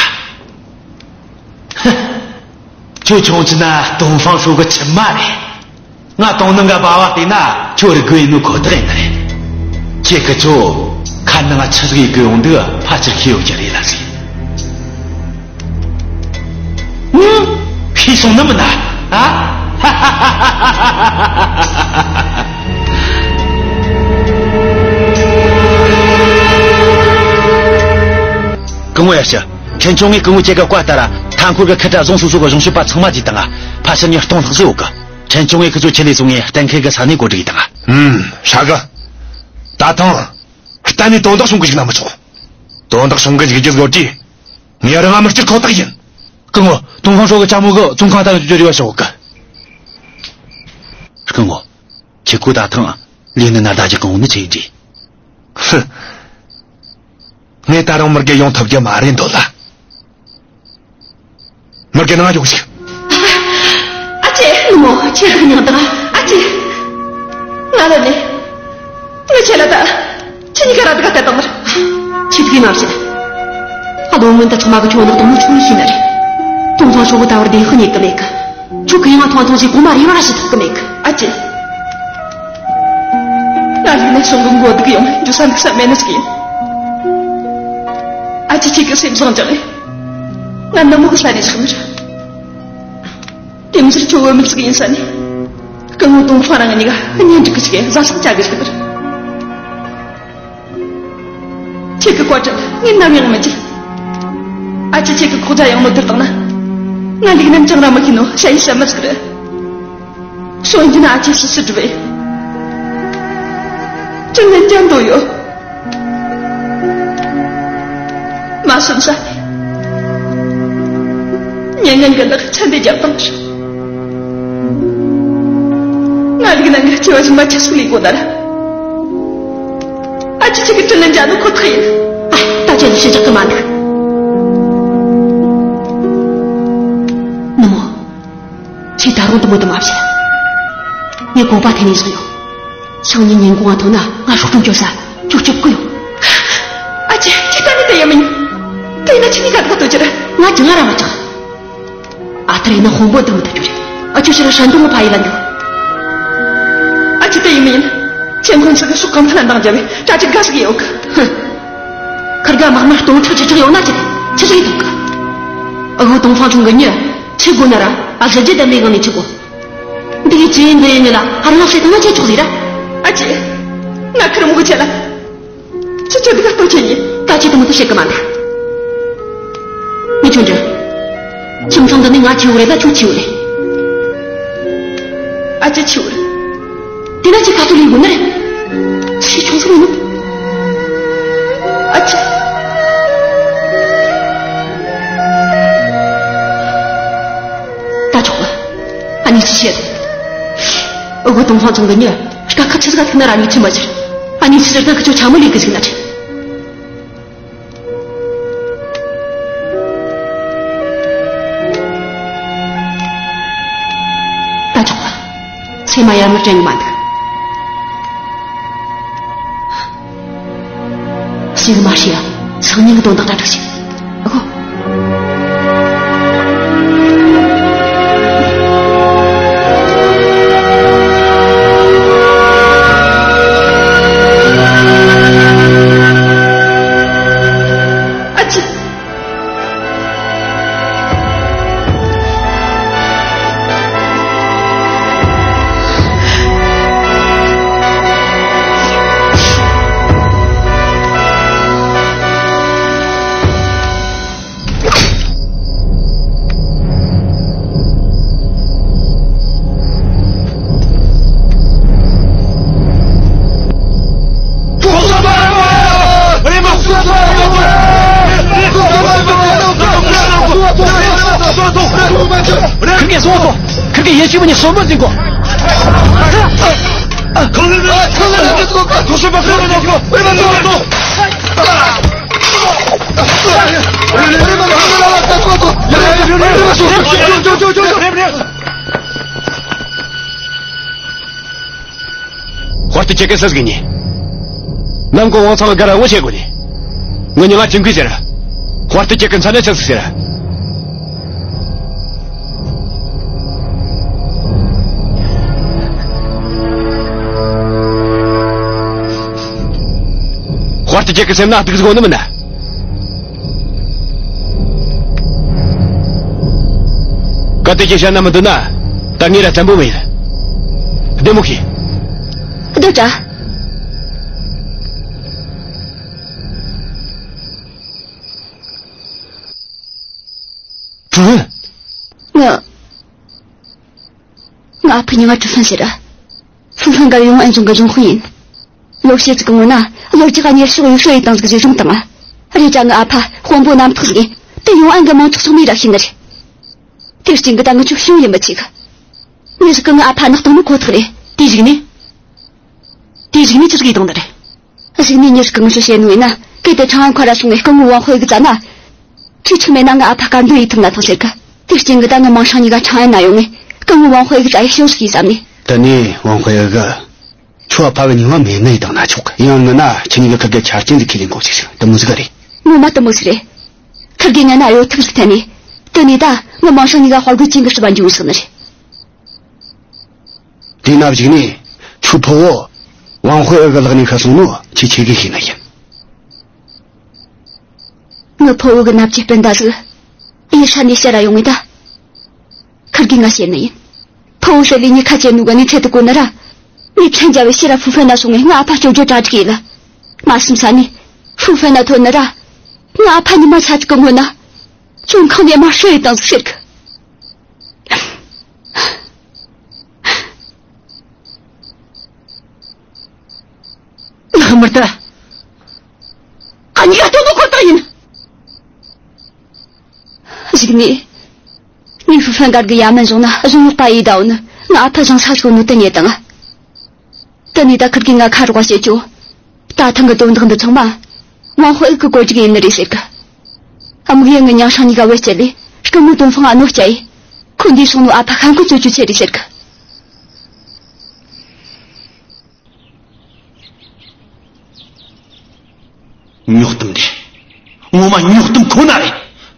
ཧི། ཁྱོད་ཆུང་ཆུང་ན་ཏོང་ཧྥང་ཧྲོ་གི་ཆུན་མ་རེད། ང་དོང་ནང་གི་སྦ་བ་བལྟས་ན་ཁྱོད་རིག་རྒོད་ཡིན་ནོ་ཁོ་ཐག་ཡིན་ནི་རེད། ཁྱེད་ཀྱིས་ཁྱོད་ཁ་ནང་ཆི་ཟིག་ཡེད་གི་ཡོང་འདུག་ཕལ་ཆེར་ཤེས་ཡོད་ཀྱི་རེད་ལ་ཟེར། ཧུམ། ཤེས་སོང་ནི་མིན་ན། ཨ། སྐུ་ངོ་ཡར་ཞུ། ཕྲན་ཆུང་ངས་སྐུ་ངོ་ཁྱེད་ཀྱི་བཀའ་ལྟར་མཐའ་འཁོར་གི་ཁུལ་དྲ་རྫོང་སོ་སོ་གི་གཞུང་ཞབས་པ་ཚང་མ་བརྗེས་བཏང་ང་། ཕལ་ཆེར་མྱི་སྟོང་ལྷག་ཙམ་ཡོད་གི། ཕྲན་ཆུང་ངས་ཁི་ཚོ་ཆེད་ལས་བཟུང་ངས་གཏན་འཁེལ་གི་ས་གནས་བགོ་སྒྲིག་བཏང་ང་། ཨུམ། ཧྲ་གི། ད་ཐེངས་གཏན་ནས་དོན་དག་བྱུང་གི་བཅུག་ན་མི་ཆོག། དོན་དག་བྱུང་གི་བཅུག་རྒྱུ་ཡོད་དུས། ངས་རང་ང་མི་སྐྱུར་ཁོ་ཐག་ཡིན། སྐུ་ངོ། ཏོང་ཧྥང་ཧྲོ་གི་ལྕམ་མོ་གི་ཙུང་ཁང་ད་ཡོད་རྒྱུ་རེ་བ་ཞུ་གི། སྐུ་ངོ། ཁྱེད་ཀོ་ད་ཐེངས་ལས་ནི་ན་ཟླ་གཅིག་གི་འོང་ནི་ཆི་ཡིན་དྲིས། ཧུ། ངས་ད་རུང་མི་རྒན་ཡོང་ཐུབ་རྒྱུ་མ་རེད་འདོད་ལ། མི་རྒན་ནང་ཡོང་ཞིག། ཨ་ཅེ། ནུ་མོ། ཁྱེད་ཀྱི་མྱིང་དང་ཨ་ཅེ། ང་ལ་ནི། ངས་ཁྱེད་ལ་ད། ཁྱེད་གཉིས་ཀ་ར་དགའ་ལྟ་དང་མར། ཁྱེད་ཀྱིས་མ་བཤད། ཨ་ལོ་སྔོན་དུ་ཚང་མ་གི་ཁྱོད་ནག་དང་མི་ཆུང་ཡིན་ནི་རེད། ཏོང་ཧྥང་ཧྲོ་གི་ད་བར་བདེན་དཔང་རྙེད་གི་མེད་གི། ཁྱོད་ཀྱི་ཡང་ཐོང་ཐོང་ཞིག་གོང་མ་རེ་བ་ར་ཞུ་ཐུབ་གི་མེད་གི། ཨ་ཅེ། ང་ལིག་ནན་ཤོང་གི་མགོ་སྡུག་ཡོང་འཇུ་ས་འདུག་ས་མེད་ནི་ཟིག་ཡིན། ཨ་ཅེ། ཁྱེད་ཀྱི་སེམས་བཟང་ཅང་ངས། ང་ནུ་མོ་གི་ས་ནས་ཞིག་མི་ར། དེ་མི་ཟེར་ཁྱོད་བུད་མེད་ཟིག་ཡིན་ས་ནས། སྐུ་ངོ་ཏོང་ཧྥང་རང་གཉིས་ཀ་གཉེན་སྒྲིག་གི་ཞིག་གཟའ་ཟིག་བྱ་གི་ཞིག་མི་ར། ཁྱེད་ཀྱི་བཀའ་དྲིན་ངས་ནམ་ཡང་མི་བརྗེད། ཨ་ཅེ། ཁྱེད་ཀྱི་ཁོག་རྒྱ་ཡངས་མོ་དེར་བཏང་ན། ང་ལིག་ནན་ཅང་ར་མི་ཤེས་ནོ་ཞ་ཡི་ཞ་མི་ཟིག་རེད། སོན་གྱི་ན་ཨ་ཅེ་སུ་སུ་འགྲུབ་བས། དྲིན་ལན་ཅང་འདོད་ཡོད། མ་སོན་ས། ཉེ་ངན་གྱི་ལག་ཆ་འདི་རྒྱབ་དང་ཞུ། ང་ལིག་ནན་གྱི་སྐྱེ་བ་ཕྱི་མ་ཁྱེད་སུ་ལས་དགོས་ན་ར། ཨ་ཅེ། ཁྱེད་ཀྱི་དྲིན་ལན་འཇལ་ནོ་ཁོ་ཐག་ཡིན། ཨ། ད་ཁྱེད་ལ་ཞུ་རྒྱག་གི་མ་འདུག། ནུ་མོ། ཁྱེད་ད་རུང་དུ་མོ་དུ་མ་བྱེད། ངས་དགོངས་པ་དེ་ནས་བཟུང་ཡོང་། སང་ཉིན་ཉིན་གུང་ང་ཐོན་ན་ང་སྲོག་ཁྲིམས་གཅོད་ས་ཁྱོད་སྐྱོབ་གི་ཡོང་། ཨ་ཅེ། ཁྱེད་ད་ནི་དེ་ཡ་མིན། དེ་ན་ཁྱེད་གཉིས་ཀ་ཐག་གཏོད་རྒྱུ་ར། ང་ཅི་ང་ར་མ་ཅག། ཨ། ཐར་ཡིན་ན་དཔོན་པོ་འདི་མི་ཐུབ་རྒྱུ་རེད། ཨ། ཁྱོད་ཕྱིར་ཧྲན་ཏུང་གི་ཕ་ཡུལ་ལ་འགྲོ། ཨ་ཅེ། དེ་ཡིན་མིན། ཁྱེད་ཁོང་ཚོ་གི་ཤོག་གམ་ཐ་ན་འདང་རྒྱབ་བས་གྲ་སྒྲིག་ག་ཟིག་ཡོད་གི། ཧུ། ཁུར་ག་མག་མ་སྟོང་ཕྲག་བཅུ་ཕྲག་ཡོང་ན་ཅི་རེད། ཆི་ཟིག་ཐུབ་གི། ཨ་ཁུ་ཏོང་ཧྥང་ཆུང་གི་མྱི་ཁྱི་དགོས་ན་ར། ཨ་ཟི་རྗེ་དམ་པའི་ངང་ནས་ཁྱི་དགོས། འདི་གི་ཅི་ཡིན་འདི་ཡིན་ལ་ཧ་རང་ལ་བཤད་ཐུབ་ན་ཁྱེད་ཆོག་ཟིག་ར། ཨ་ཅེ། ང་ཁུར་མོ་གི་ཆེ་ལ། ཁྱེད་ཆོ་འདི་ག་ལྟོས་ཆེ་ནི། ད་ཁྱེད་དུ་མོ་དུ་བཤད་གི་མ་འདུག། མི་ཆུང་འདྲ། ཁྱིམ་ཚང་འདི་ནི་ང་ཆེ་བོ་རེད་ལ་ཁྱོད་ཆེ་བོ་རེད། ཨ་ཅེ་ཆེ་བོ་རེད། དེ་ན་ཁྱེད་ཁ་ཐུག་ལས་དགོས་ནི་རེད། ཁྱེད་ཆུང་ཟིག་ཡིན་ནོ། ཨ་ཅེ། ད་ཆོག་གི། ཨ་ནི་ཅི་བཤད། ཨ་ཁུ་ཏོང་ཧྥང་ཆུང་གི་མྱི། དཀའ་ཁག་ཆི་ཟིག་ག་ཐུག་ན་ར་ཉིད་ཆི་མ་ཟེར། ཨ་ཉིད་ཆི་ཟེར་ན་ཁི་ཆོ་ཆ་མོ་ལས་གི་ཟིག་ན་ཆི། ད་ཆོག་པ། ཚེ་མ་ཡར་མར་དྲན་གི་མ་འདུག། ཞིག་མ་ཤེས་ཡ། སང་ཉིན་གི་དོན་དག་གྲ་སྒྲིག་བྱེད། ཨ་ཁུ། ཨ་ཅེ། ཁིར་གེ་སོང་སོང་། ཁིར་གེ་ཡེ་ཤུ་མི་ཉི་སོ་མི་འཛིན་གོ། དཔའ་རྟུལ་ཁྱེད་ཀྱིས་སུ་ཟིག་ཡིན་ནི། ནམ་གོང་ཝང་ཚང་གི་སྒར་ར་ངོ་ཤེས་གོ་ནི། ངའི་མྱིང་ང་ཅིན་ཁུའེ་ཟེར། དཔའ་རྟུལ་ཁྱེད་ཀྱི་མཚན་ན་ཆི་ཟིག་ཟེར། དཔའ་རྟུལ་ཁྱེད་ཀྱི་སེམས་ན་སྡུག་ཟིག་ཡོད་ནི་མིན་ན། གལ་ཏེ་ཁྱེད་བཤད་ན་མི་འདོད་ན། ད་ངས་ར་བཙན་པོ་མི་ཡེད། བདེ་མོ་ཤེས། སྡོད་དྲ། ཀྲུའུ་ཧན། ང་། ང་ཨ་ཕའི་མྱིང་ང་ཀྲུའུ་ཧན་ཟེར། ཧྥུ་ཧྥན་གར་ཡོང་ཨན་རྫོང་གི་རྫོང་དཔོན་ཡིན། ལོ་ཤས་ཅིག་གི་སྔོན་ན་ལོ་རྒྱག་ག་ཉེར་ཤུག་ཡུལ་ཤུལ་ཡི་དང་ཟིག་རེ་རྫོང་དང་། རེད་དྲ་ངའི་ཨ་ཕ་དཔོན་པོ་རྣམ་ཐག་ཟིག་ཡིན། དེ་ཡོང་ཨན་གི་མང་ཚོགས་ཚང་མས་ར་ཤེས་ནི་རེད། དེ་རྐྱེན་གི་ད་ངི་ཆོ་ཤི་ཡོང་ཡིན་མི་ཆེ་གི། མྱི་ཟིག་གི་ངའི་ཨ་ཕ་ནག་བཏང་ནི་ཁོ་ཐག་རེད། དེ་ཟིག་ནི། དེ་ཟིག་ནི་ཅི་ཟིག་ཡེད་བཏང་ནི་རེད། གཞུག་ནས་མྱི་ཟིག་གི་ངི་ཆོ་བཤད་ནོ་ཡིན་ན། གལ་ཏེ་ཁྲང་ཨན་ཁ་ར་སོང་ངས་སྐུ་ངོ་ཝང་ཧུའེ་གི་རྩ་ན། ཁྲིག་ཁྲིག་མེད་ན་ངའི་ཨ་ཕ་དཀར་འདོན་ཡེད་ཐུབ་ན་ཐང་ཟེར་གི། དེ་རྐྱེན་གི་ད་ངི་མིང་སྲིང་གཉིས་ཀ་ཁྲང་ཨན་ན་ཡོང་ངས་སྐུ་ངོ་ཝང་ཧུའེ་གི་རྩ་ཡེ་ཤོག་ཟིག་ཡེད་བསམ་ནས། དེ་ནས་ཝང་ཧུའེ་གི་ཁྱོའི་ཨ་ཕ་གི་མྱིང་ང་མེད་ནི་ཡེད་བཏང་ན་ཆོག་གི། ཡང་མིན་ན་ཁྱེད་གཉིས་ཀ་ཁིར་གེ་ཆ་རྐྱེན་ཟིག་ཁས་ལེན་དགོས་ཟེར། དེ་མོ་ཟིག་ག་རེད། ངོ་མ་དེ་མོ་ཟིག་རེད། ཁིར་གེ་ངའི་ན་གཡོ་ཐབས་ཟིག་བསྟན་ནས། དེ་ནས་ད་ངི་མིང་སྲིང་གཉིས་ཀ་དཔའ་རྒོད་ཅན་གི་སྲིད་པ་འགྱུར་ཟིག་ནི་རེད། དེས་ན་གཞུག་ནས་ཁྱོའི་ཕུ་བོ་ཝང་ཧུའེ་གི་ལག་ནས་ཤི་སོང་ནོ་ཁྱོས་ཆི་གིས་ཤེས་ནི་ཡིན། ངའི་ཕུ་བོ་གི་མནའ་བཅས་སྤུན་ཟླ་ཟིག་ཡུལ་ཤུལ་ནས་ཕྱིར་ར་ཡོང་ངས་ད། ཁིར་གིས་ང་བཤད་ནི་ཡིན། ཕུ་བོ་ཟེར་ལས་མྱི་ཁ་ཅན་ནོ་གི་གནས་ཚད་དེ་གོ་ནི་ར། ངས་ཕྲན་རྒྱལ་བོའི་ཕྱིར་ར་ཧྥུ་ཧྥན་ན་སོང་ངས་ངའི་ཨ་ཕ་སྐྱོབ་རྒྱུ་གྲ་སྒྲིག་ཡེད་ལ། མ་བསམ་ས་ནས་ཧྥུ་ཧྥན་ན་ཐོན་ནི་ར། ངའི་ཨ་ཕ་ཉི་མ་ཤ་ཚིག་གི་སྔོན་ན། བཙོན་ཁང་ནས་མར་བསུ་ཡེད་བཏང་ཟིག་ཟེར་གི། ལགས་མི་ལྟ། ཨ་ནི་ཡ་ཏོ་ཏོ་ཁོ་ཐག་ཡིན། གཞུག་ནས། ངས་ཧྥུ་ཧྥན་གར་གི་ཡ་མན་བཟུང་ན་གཞུང་ཡོག་པ་ཡེ་ད་འོ་ནི་ང་ཨ་ཕ་བཞེངས་ས་ཞིག་ནོ་དེ་ཉེ་དང་། དེ་ནས་ད་ཁིར་གིས་ང་ཁ་རོག་བྱེད་ཆོག་ད་ཐེངས་གི་དོན་དག་འདི་ཚང་མ། ཝང་ཧུའེ་གི་བཀོད་སྒྲིག་ཡིན་ནི་རེད་ཟེར་གི། དམིགས་ཡུལ་ངི་མིང་སྲིང་གཉིས་ཀ་བེད་སྤྱད་ལས་སྐུ་ངོ་ཏོང་ཧྥང་ང་གནོད་སྐྱེལ་ཡེ། ཁོ་འདས་སོང་ནོ་ཨ་ཕ་ཤ་འཁོན་རྩོད་རྒྱུའི་ཆེད་རེད་ཟེར་གི། ཉོག་གཏམ་རེད། ངོ་མ་ཉོག་གཏམ་ཁོ་ན་རེད།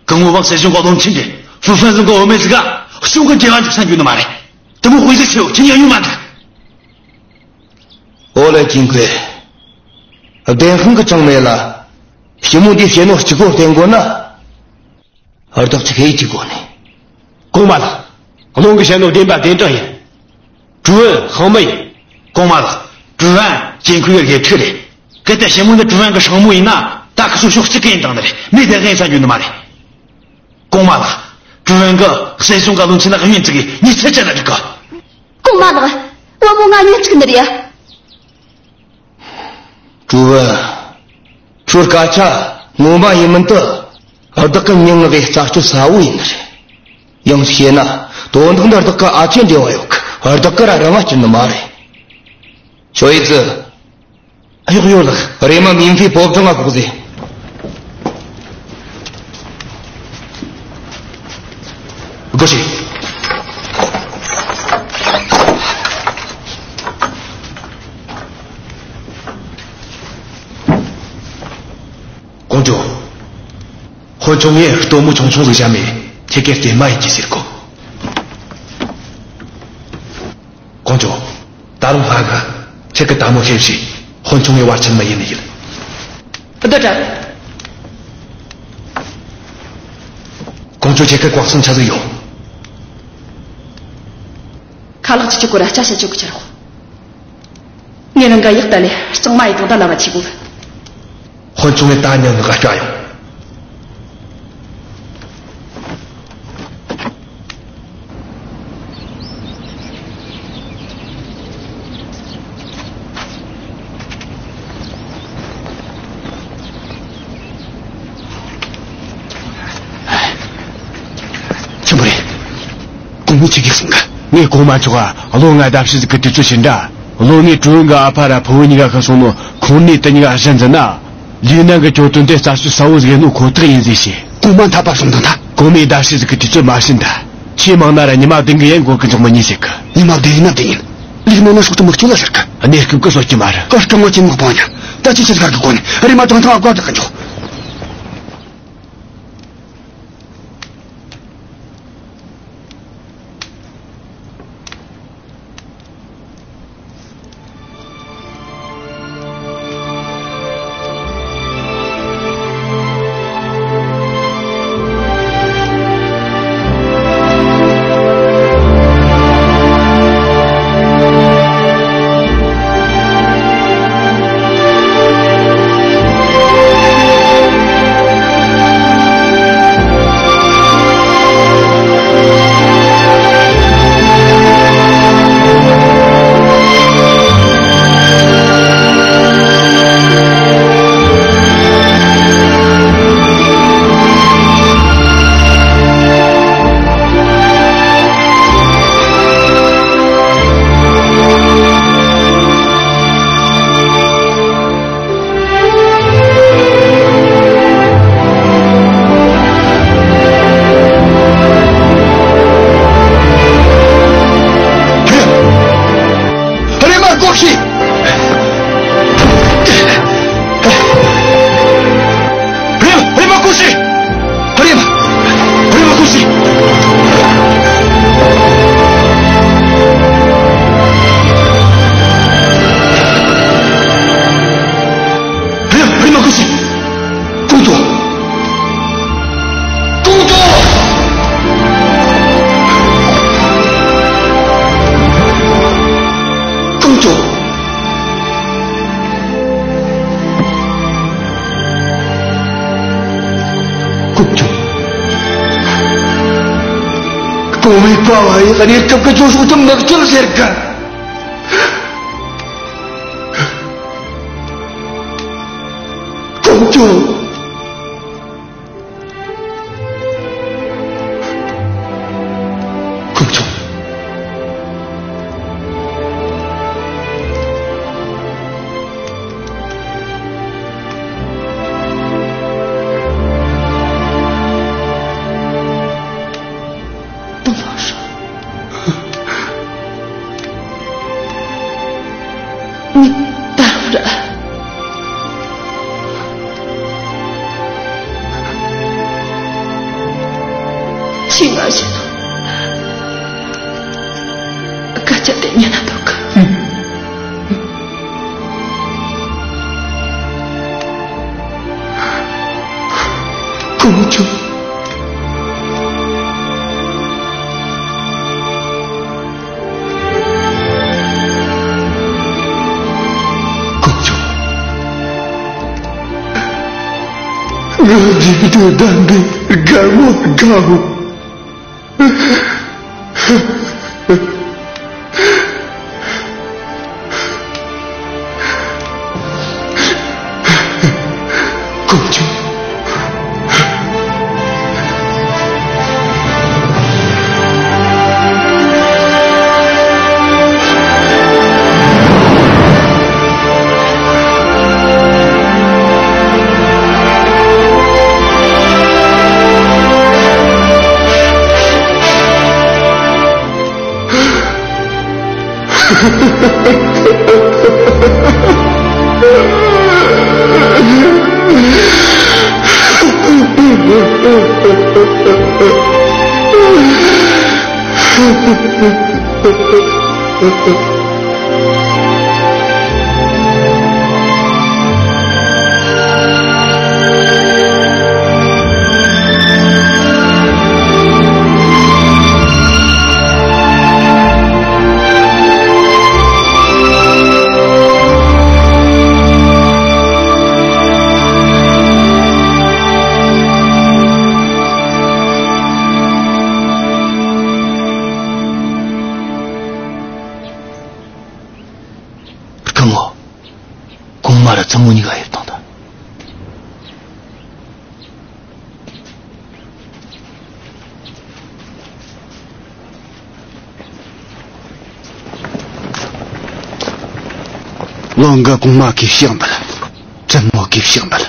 སྐུ་ངོ་ཝང་སྲིད་གཞུང་གི་བློན་ཆེན་རེད། ཧྥུ་ཧྥན་ཟིན་གོ་བོ་མེད་ཟིག་ག་གཞུང་གི་འབྲེལ་བ་འཇུག་ས་འགྱོ་ནི་མ་རེད། དེ་མོ་དཔེ་ཟིག་ཆེ་བོ་ཁྱེད་ཉན་ཡོད་མ་འདུག་ཨོ་ལེ་ཅིན་ཁུའེ། བདེན་དཔང་གི་ཅང་མེད་ལ། ཞི་མོ་འདིས་བཤད་ནོ་གཅིག་པོ་བསྟན་དགོས་ན། བདག་ཅིག་ཧེ་ཅིག་དགོས་ནས། གོང་མ་ལགས། བློན་གྱིས་བཤད་ནོ་བདེན་པ་བདེན་དྲང་ཡིན། ཀྲུའུ་ཨན་ཧང་མི་ཡིན། གོང་མ་ལགས། ཀྲུའུ་ཨན་ཅིན་ཁུའེ་གི་དགེ་ཕྲུག་རེད། གལ་ཏེ་ཞི་མོ་འདི་ཀྲུའུ་ཨན་གི་སྲིང་མོ་ཡིན་ན་ད་ཁི་ཚོ་ཕྱོགས་གཅིག་གི་ཡིན་དང་ནི་རེད། མི་དེ་ཡིན་ས་འགྱོ་ནི་མ་རེད། གོང་མ་ལགས། ཀྲུའུ་ཨན་གི་སྲིད་གཞུང་གི་བློན་ཆེན་ལ་བསྙོན་བཙུགས་གི་མྱི་ཚེ་བཅད་ན་འགྲིག་གི། གོང་མ་ལགས། བུ་མོ་ང་བསྙོན་བཙུགས་ནི་རེད། ཀྲུའུ་ཨན། ཁྱོའི་སྐད་ཆ་ངོ་མ་ཡིན་མིན་དེ་བདག་གི་མྱི་ང་གི་རྩད་གཅོད་ས་བོ་ཡིན་ནི་རེད། ཡང་བཤད་ན་དོན་དག་འདི་བདག་གི་ཨ་ཅེ་འབྲེལ་བ་ཡོད་གི། བདག་གི་ར་རང་ང་སྐྱིད་ནི་མ་རེད། ཆོས་ཡི་ཙི། གཡོག་ཡོད་ལགས། རེམ་མ་མིན་ཧྥེ་པོ་བྲང་ང་བཀོག་ཟེ། སྒོ་ཕྱེ། ཀོང་ཇོ། དཔོན་ཆུང་ངས་སྟོན་མོ་ཆུང་ཆུང་ཟིག་བྱ་མེད། ཁྱེད་ཀྱིས་རྩེད་མ་ཡིན་གྱི་ཟེར་གོ། ཀོང་ཇོ། ད་རུང་སྔ་གི། ཁྱེད་ཀྱི་དལ་མོ་ལྷོད་ཤིག། དཔོན་ཆུང་ངས་བར་ཆད་མི་ཡེད་ནི་ཡིན། བདག་དྲ། ཀོང་ཇོ། ཁྱེད་ཀྱི་བཀའ་གསུང་ཆི་ཟིག་ཡོད། ཁ་ལག་ཅིག་གི་སྐོར་ར་སྐད་ཆ་བཤད་རྒྱུ་གི་ཆི་རེད། ངས་རང་ག་ཡག་ད་ལས་གཙང་མ་ཡི་དོན་དག་ལ་བ་ཆི་གོ། དཔོན་ཆུང་ངས་ད་ཉན་ནི་ག་སྐྱོ་ཡོང་། ཆི་མོ་རེད། གོང་མས་ཆི་གེ་གསུང་གི། ངས་གོང་མ་མཆོག་ག་བློན་ང་གདམ་ཞུ་ཟིག་གི་དུས་ཚོད་བྱིན་དྲ། བློན་ངས་ཀྲུའུ་ཨན་གི་ཨ་ཕ་ར་ཕུ་བོ་གཉིས་ཀ་ཤི་སོང་ནོ་ཁུངས་སྣེ་དེ་གཉིས་ཀ་གཞི་འཛིན་ན། ལུས་ནང་གི་གྱོད་དོན་དེ་རྩད་གཅོད་གསལ་བོ་ཟིག་ཡེད་ནོ་ཁོ་ཐག་ཡིན་ཟེར་བཤད། གོང་མ་འཐད་པ་གསུངས་དང་ད། གོང་མའི་བརྡ་ཤིག་ཟིག་གི་དུས་ཚོད་མ་ཕྱིན་ད། ཆེས་མང་ན་ར་ཉི་མ་བདུན་གི་ཡན་འགོར་གི་འཇོག་མི་ཉན་ཟེར་གི། ཉི་མ་བདུན་ཡིན་ན་བདུན་ཡིན། ལུག་ནང་ན་སྲོག་ཏུ་མི་སྐྱོན་ལ་ཟེར་གི། གནས་སྐབས་གི་སྲོག་སྐྱོན་མ་རེད། ཨ། སྐུ་ངོ་ཆེན་མོ་སྤང་ཉ། ད་ཅི་ཆི་ཟིག་ག་གི་གོ་ནི། རེམ་མ་དྲང་ཐང་ཨ་བཀའ་བཏགས་གི་འཇོག། རེམ་མ་སྒོ་ཕྱེ། རེམ། རེམ་མ་སྒོ་ཕྱེ། རེམ། རེམ་མ་སྒོ་ཕྱེ། རེམ། རེམ་མ་སྒོ་ཕྱེ། ཀོང་ཇོ། ཀོང་ཇོ། ཀོང་ཇོ། ཀོང་ཇོ། གོང་མའི་བཀའ་བབས་ཡེ། གནས་སྐབས་གི་ཇོ་སྲོག་ཏུ་མི་སྐྱོན་ཟེར་གི། ཀོང་ཇོ། ཀོང་ཇོ། ཏོང་ཧྥང་ཧྲོས། ངས་ད་རུང་ར་ཁྱོས་ང་བཞིན་སྐད་ཆ་དེ་ཉན་ན་འདོད་གི། ཀོང་ཇོ། ཀོང་ཇོ། ང་འཇིག་རྟེན་བདམས་པའི་རྒན་མོ་དགའ་བོ། ཀོང་ཇོ། སྐུ་ངོ། གོང་མ་ར་བཙུན་མོ་གཉིས་ཀ་ཡོད་དང་ད། ལོ་འགའ་གོང་མ་གིས་ཕྱག་འབུལ། བཙུན་མོ་གིས་ཕྱག་འབུལ།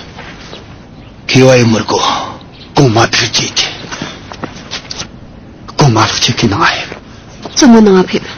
མཁས་པ་ཡི་མི་དགོས། གོང་མ་ཐུགས་རྗེ་ཆེ། མ་ལགས་ཁྱེད་ཀྱི་ནང་ང་ཕེབས། བཙུན་མོ་ནང་ང་ཕེབས།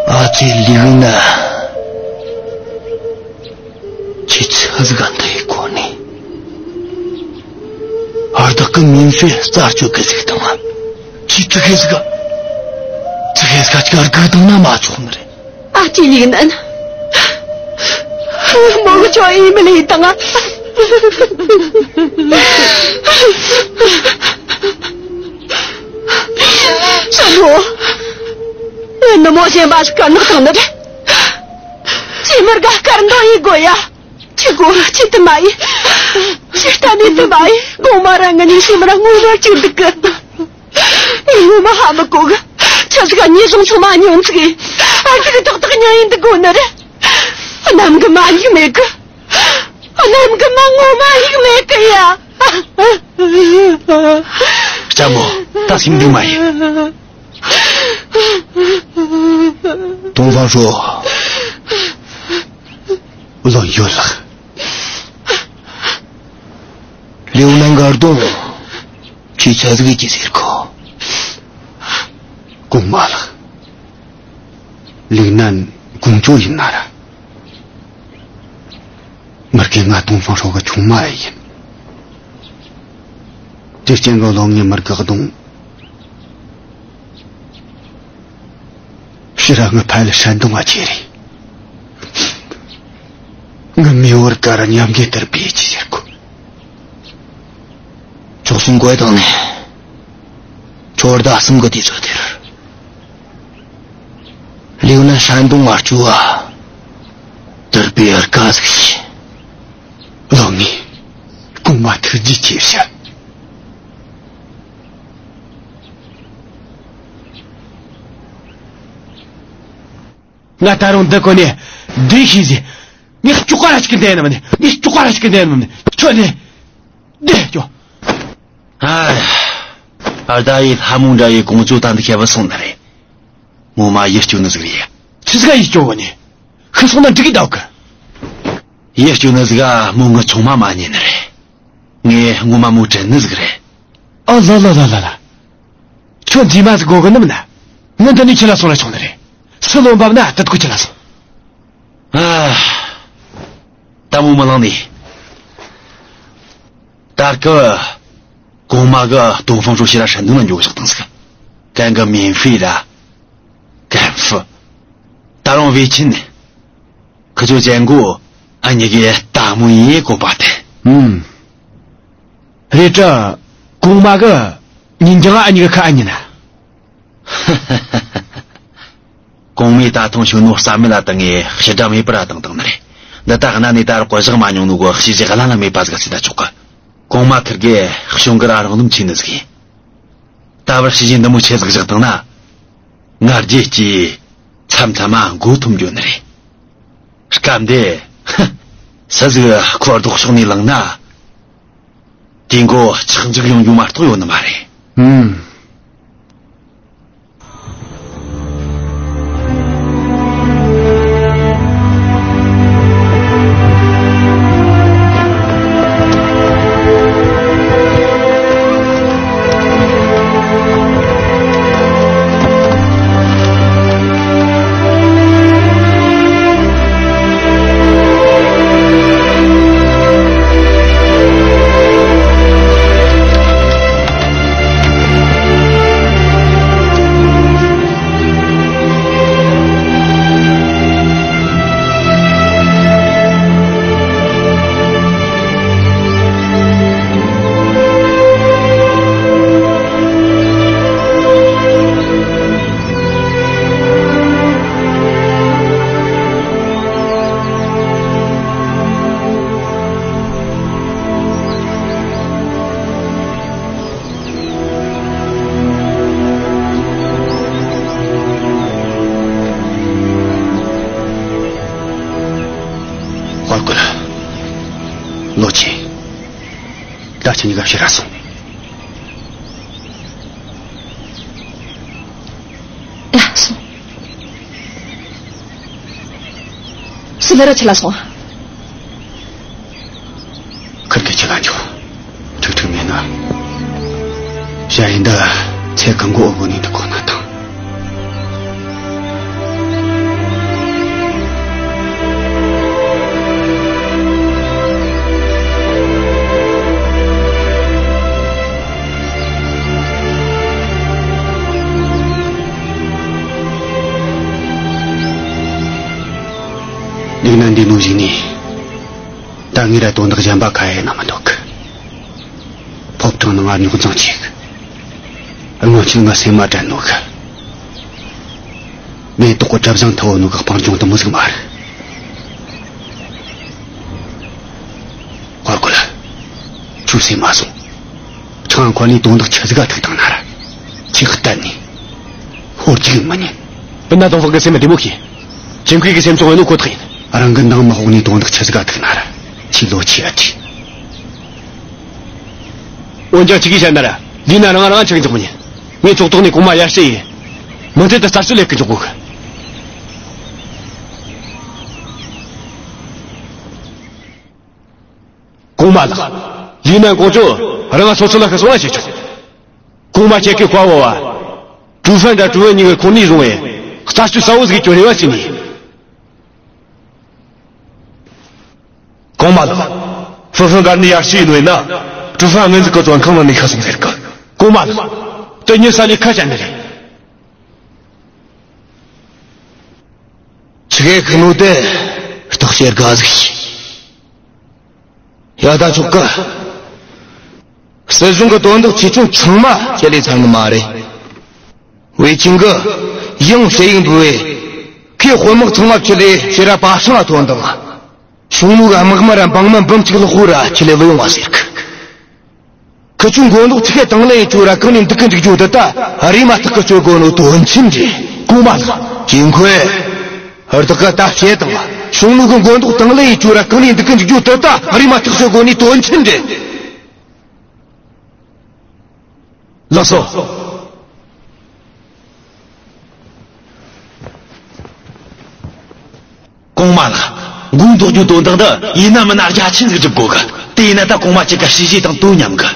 ཨ་ཙི་ལིའུ་ན། ཁྱེད་ཆི་ཟིག་ག་འདི་ཡི་གོ་ནི། ཨར་བདག་གི་མིན་ཧྥེ་རྩད་གཅོད་གི་ཟིག་དང་ང་། ཁྱེད་ཙི་གེ་ཟིག་ག་ཙི་གེ་ཟིག་ག་ཅིག་ཨར་གི་དང་ན་མ་ཚོགས་ནི་རེད། ཨ་ཅེ་ལིའུ་ན། མོ་གི་ཆོ་ཨི་མི་ལི་དང་ང་། ས་མོ། ཨེ་ནི་མོ་གཞན་པ་ཞིག་ག་ནག་དང་ནི་རེད། ཅེ་མར་ག་སྐར་འདོན་ཡི་གོ་ཡ། ཁྱི་གོ་ཁྱི་དུ་མ་ཡི། ཁྱི་ལྟ་ནི་དུ་མ་ཡི། གོང་མ་རང་ངི་ནི་ཤི་མ་ར་ངུ་ར་ཅིག་འདུག་གི། ངི་ངོ་མ་ཧ་མི་གོ་གི། ཆ་ཟིག་ག་ཉེ་ཟུང་ཆུང་མ་ཉོན་ཚིག་གི། ཨ་ཟིག་ཏག་ཏག་ཉོན་ཡིན་འདུག་གོ་ནི་རེད། གནམ་གི་མ་ཡིག་མེད་གི། གནམ་གི་མ་ངོ་མ་ཡིག་མེད་གི་ཡ། ལྕམ་མོ། ད་སེམས་སྡུག་མ་ཡིན། ཏོང་ཧྥང་ཧྲོ། བློན་ཡོད་ལགས། ལིའུ་ནན་གར་དུང་། ཁྱོས་ཆི་ཟིག་གི་ཟེར་གོ། གོང་མ་ལགས། ལིའུ་ནན་ཀོང་ཇོ་ཡིན་ན་ར། མུར་གེ་ང་ཏོང་ཧྥང་ཧྲོ་གི་ཆུང་མ་ཡིན། དེ་རྐྱེན་གི་བློན་ངས་མུར་གེ་གདོང་། ཕྱིར་ར་ངི་ཕ་ལ་ཧྲན་ཏུང་ང་ཁྱེར་རེ། ངི་མི་བར་ཀ་ར་མཉམ་གི་དར་པེ་ཅི་ཟེར་གོ། ཆོག་སུང་གོས་དང་ནི། ཆོར་ཟླ་གསུམ་གི་དུས་ཚོད་དེར། ལིའུ་ནན་ཧྲན་ཏུང་ང་བཅུག་བ། དར་པེ་ཨར་ཀ་ཟིག་ཤི། བློན་ངས་གོང་མ་ཐུགས་རྗེ་ཆེ་ཞུ། ང་ད་རུང་འདི་གོ་ནས་འདི་ཤེས་ཟེ། ངས་སྐྱོ་ག་ར་ཞིག་གི་འདེན་ནམ་ནི། ངས་སྐྱོ་ག་ར་ཞིག་གི་འདེན་ནམ་ནི། ཁྱོད་ནི་འདི་སྐྱོ། ཨ། ཨར་ད་ཡི་ལྷ་མོ་འདྲ་ཡི་ཀོང་ཇོ་ད་འདི་ཁྱེད་བུད་སོང་ནི་རེད། ངོ་མ་ཡིད་སྐྱོ་ནི་ཟིག་རེད། ཆི་ཟིག་ག་ཡིད་སྐྱོ་བ་ནི། ཤི་སོང་ན་འགྲིག་གི་འདུག་གི། ཡིད་སྐྱོ་ནི་ཟིག་ག་མོ་ངི་ཆུང་མ་མ་ཉན་ནི་རེད། ངས་ངོ་མ་མོ་དྲན་ནི་ཟིག་རེད། ཨ་ལ་ལ་ལ་ལ་ལ། ཁྱོད་མཛེས་མ་ཟིག་དགོས་གི་ནི་མིན་ན། ངི་འདི་ནས་ཁྱེར་ལ་སོང་ར་ཆོག་ནི་རེད། སུ་ལོ་འབབ་ན་དུ་ཐུག་ཁྱེར་ལ་སོང་། ཨ། ད་མོ་མི་ལང་ནི། ད་སྐབས་གོང་མ་གི་ཏོང་ཧྥང་ཧྲོ་ཕྱིར་ར་ཧྲན་ཏུང་ང་འགྱོ་གི་ཆགས་བཏང་ཟིག། གན་གི་མིན་ཧྥེ་ར། གན་ཧྥུ། ད་རུང་ཝེ་ཆིན་ནི། ཁི་ཆོ་ཅན་གོ་ཨ་ཉི་གི་ལྟ་མོ་ཡིན་གོ་པ་དེ། ཨུམ། རེད་དྲ། གོང་མ་གི་ཉིན་རྒྱང་ཨ་ཉི་གི་ཁ་ཨ་ཉི་ན། གོང་མའི་ད་ཐུང་ཤུ་ནོ་རྩ་མེད་ལ་བཏང་ངས་ཕྱི་དགྲ་མེད་པར་བཏང་བཏང་ནི་རེད། འདི་ད་གནའ་ནས་ད་རུ་བཀོད་བཞག་མ་མྱོང་ནོ་གོ་ཤི་རྗེས་བླ་ན་མེད་པ་ཟིག་ཟེར་ད་ཆོག་གི། གོང་མ་ཁིར་གེ་གཞུང་གི་ར་རང་ལུམ་ཆེ་ནི་ཟིག་ཡིན། ད་བར་ཤི་རྗེས་འདི་མོ་ཆེ་ཟིག་བཞག་བཏང་ན། ང་རྒྱལ་གྱིས་མཚམས་མཚམས་མ་མགོ་འཐོམ་འགྱོ་ནི་རེད། སྐབས་འདི། ཧ། སུ་ཟིག་ཁོ་ལྡོག་ཕྱོགས་ནས་ལངས་ན། དེའི་མགོ་ཆག་འཇིག་ཡོང་རྒྱུ་མ་གཏོགས་ཡོད་ནི་མ་རེད། ཨུམ། ཆེ། ད་ཁྱེད་གཉིས་ཀ་ཕྱིར་ར་སོང་། ཡ། སོང་། སུ་ལ་ར་ཁྲིད་ལ་སོང་། ཁིར་གེ་ཁྱེད་ལ་འཇོག། ཁྲིག་ཁྲིག་མེད་ན། ཞ་ཡི་འདི་ཚེ་གང་གི་འོ་བོ་ནས་འདུག་གོ་ན་ཐང་། ལིག་ནན་འདི་ནོ་ཞིག་ནི། ད་ངས་ར་དོན་དག་གཞན་པ་ཁ་ཡེ་ན་མི་འདུག་གི། ཕོ་བྲང་ནང་ང་རྙོག་འཛིང་ཆེ་གི། སྔོན་ཆད་ང་སེམས་མ་དྲན་ནོ་གི། མེ་ཏོག་གི་གྲབས་བཟང་ཐལ་བོ་ནོ་གི་སྤང་ལྗོངས་དུ་མི་ཟིག་མ་རེད། ཧོར་གོ་ལ། ཆུ་སེམས་མ་སོང་། ཁྱང་ཁོ་ནི་དོན་དག་ཆི་ཟིག་ག་ཐུག་བཏང་ན་ར། ཁྱེད་གཏན་ནས། ཧོར་གྱིས་མི་ཉན། སྤུན་ཟླ་ཏོང་ཧྥང་གི་སེམས་བདེ་མོ་གི། ཅིན་ཁུའེ་གི་སེམས་ཚོགས་ཡོད་ནོ་ཁོ་ཐག་ཡིན། རང་གི་འདང་མི་དཔོག་ནི་དོན་དག་ཆི་ཟིག་ག་ཐུག་ན་ར། ཁྱེད་ལོ་ཆེ་ཨ་ཅི། འོན་ཀྱང་ཅིག་གིས་བཤད་ན་ར། ལི་ན་རང་རང་ཆགས་འཇོག་མི་ཉན། ངས་ཚོགས་ཐོག་ནས་གོང་མ་ཡར་ཞུ་ཡིན། མི་ཚེ་དུ་རྩད་གཅོད་ལས་ཀི་འཇོག་གོ་གི། གོང་མ་ལགས། ལི་ནན་ཀོང་ཇོ་རང་སོ་སོ་ལ་ཤི་སོང་ན་བྱེད་ཆོག། གོང་མ་ཁྱེད་ཀྱི་བཀའ་བོ་བ། ཀྲུའུ་ཧྥན་དང་ཀྲུའུ་ཝེན་གཉིས་ཀྱི་ཁོང་ནས་བཟུང་བའི་རྩད་གཅོད་གསལ་བོ་ཟིག་གི་རེ་བ་བྱས་ནས། གོང་མ་ལགས། ཧྥུ་ཧྥུ་སྒར་ནས་ཡར་ཞུ་ཡིན་ནོ་ཡིན་ན། ཀྲུའུ་ཧྥན་སྔོན་ཟིག་གི་བཙོན་ཁང་ནང་ནས་ཤི་སོང་ཟེར་གི། གོང་མ་ལགས། དེ་མྱི་ས་ལས་ཁ་བྱ་ནི་རེད། ཆི་གེ་ཁི་ནོ་དེ་རྟོག་བཤེར་དགའ་ཟིག་བྱོས། ཡ་ད་ཆོག་གི། སྲིད་གཞུང་གི་དོན་དག་ཆེ་ཆུང་ཚང་མ་ཁྱེད་ལས་ཚར་ནི་མ་རེད། ཝེ་ཆིང་གི་ཡང་ཞེ་ཡིག་འབུལ་བས། ཁོས་དཔོན་དམག་ཚང་མ་ཁྲིད་ལས་ཕྱིར་ར་པ་ཧྲང་ལ་ཐོན་དང་། ཞུང་ནུ་གི་དམག་མི་ར་འབངས་མི་འབུམ་གཅིག་ལྷག་པོ་ར་ཁྲིད་ལས་བུད་ཡོང་བ་ཟེར་གི། ཁི་ཆོའི་མགོ་འདོགས་ཆི་གེ་དང་ལེན་ཡེད་རྒྱུ་ར་གང་ནས་འདུག་གི་འཇུག་རྒྱུ་དེ་ད་རེམ་མ་ཐག་གི་གཅོད་དགོས་ནོ་དོན་ཆེན་རེད། གོང་མ་ལགས། ཅིན་ཁུའེ། ཧུར་ཐག་གི་ད་བཤད་དང་། ཞུང་ནུ་གི་མགོ་འདོགས་དང་ལེན་ཡེད་རྒྱུ་ར་གང་ནས་འདུག་གི་འཇུག་རྒྱུ་དེ་ད་རེམ་མ་ཐག་གཅོད་དགོས་ནི་དོན་ཆེན་རེད། ལགས་སོ། གོང་མ་ལགས། མགོ་འདོགས་རྒྱུ་དོན་དག་འདི་ཡིན་ན་མིན་ན་རྒྱ་ཆེན་ཟིག་སྒྲུབ་དགོས་གི། དེ་ཡིན་ན་ད་གོང་མ་ཁྱེད་ཀ་ཞུས་ཞུས་དང་དོ་མཉམ་གི།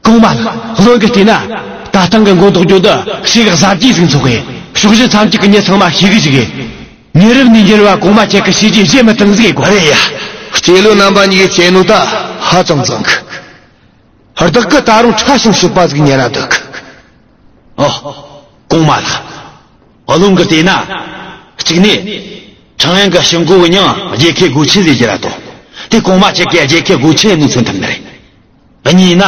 གོང་མ་ལགས། བློན་གྱིས་བལྟས་ན། ད་ཐེངས་གི་མགོ་འདོགས་རྒྱུ་འདི་ཞེ་གི་གཟབ་རྒྱས་ཟིག་འཚོགས་གི། ཕྱོགས་བཞི་མཚམས་བཅད་གི་མྱི་ཚང་མ་ཤེས་གི་བཅུག་གི། མྱི་རབས་ནས་འགྱུར་བ་གོང་མ་ཁྱེད་ཀྱི་བྱས་རྗེས་བརྗེད་མི་ཐུབ་ཟིག་གོ། རེད་ཡ། སྐྱེ་བློན་རྣམ་པ་གཉིས་ཀྱིས་བྱས་ནོ་ད་ཧ་ཅང་བཟང་གི། བདག་གིས་ད་རུང་ཕྲ་ཞིང་ཞིབ་པ་ཟིག་ཉན་ན་འདོད་གི། ཨོ། གོང་མ་ལགས། བློན་གྱིས་བལྟས་ན། གཅིག་ནས། ཁྲང་ཡན་གྱི་ཞི་འགོ་གི་མྱིང་རྒྱལ་ཁའི་སྒོ་ཆེན་ཟེར་རྒྱུ་ར་དང་། དེ་གོང་མ་ཁྱེད་ཀྱིས་རྒྱལ་ཁའི་སྒོ་ཆེན་ནས་མཚོན་ཐུབ་ནི་རེད། གཉིས་ན།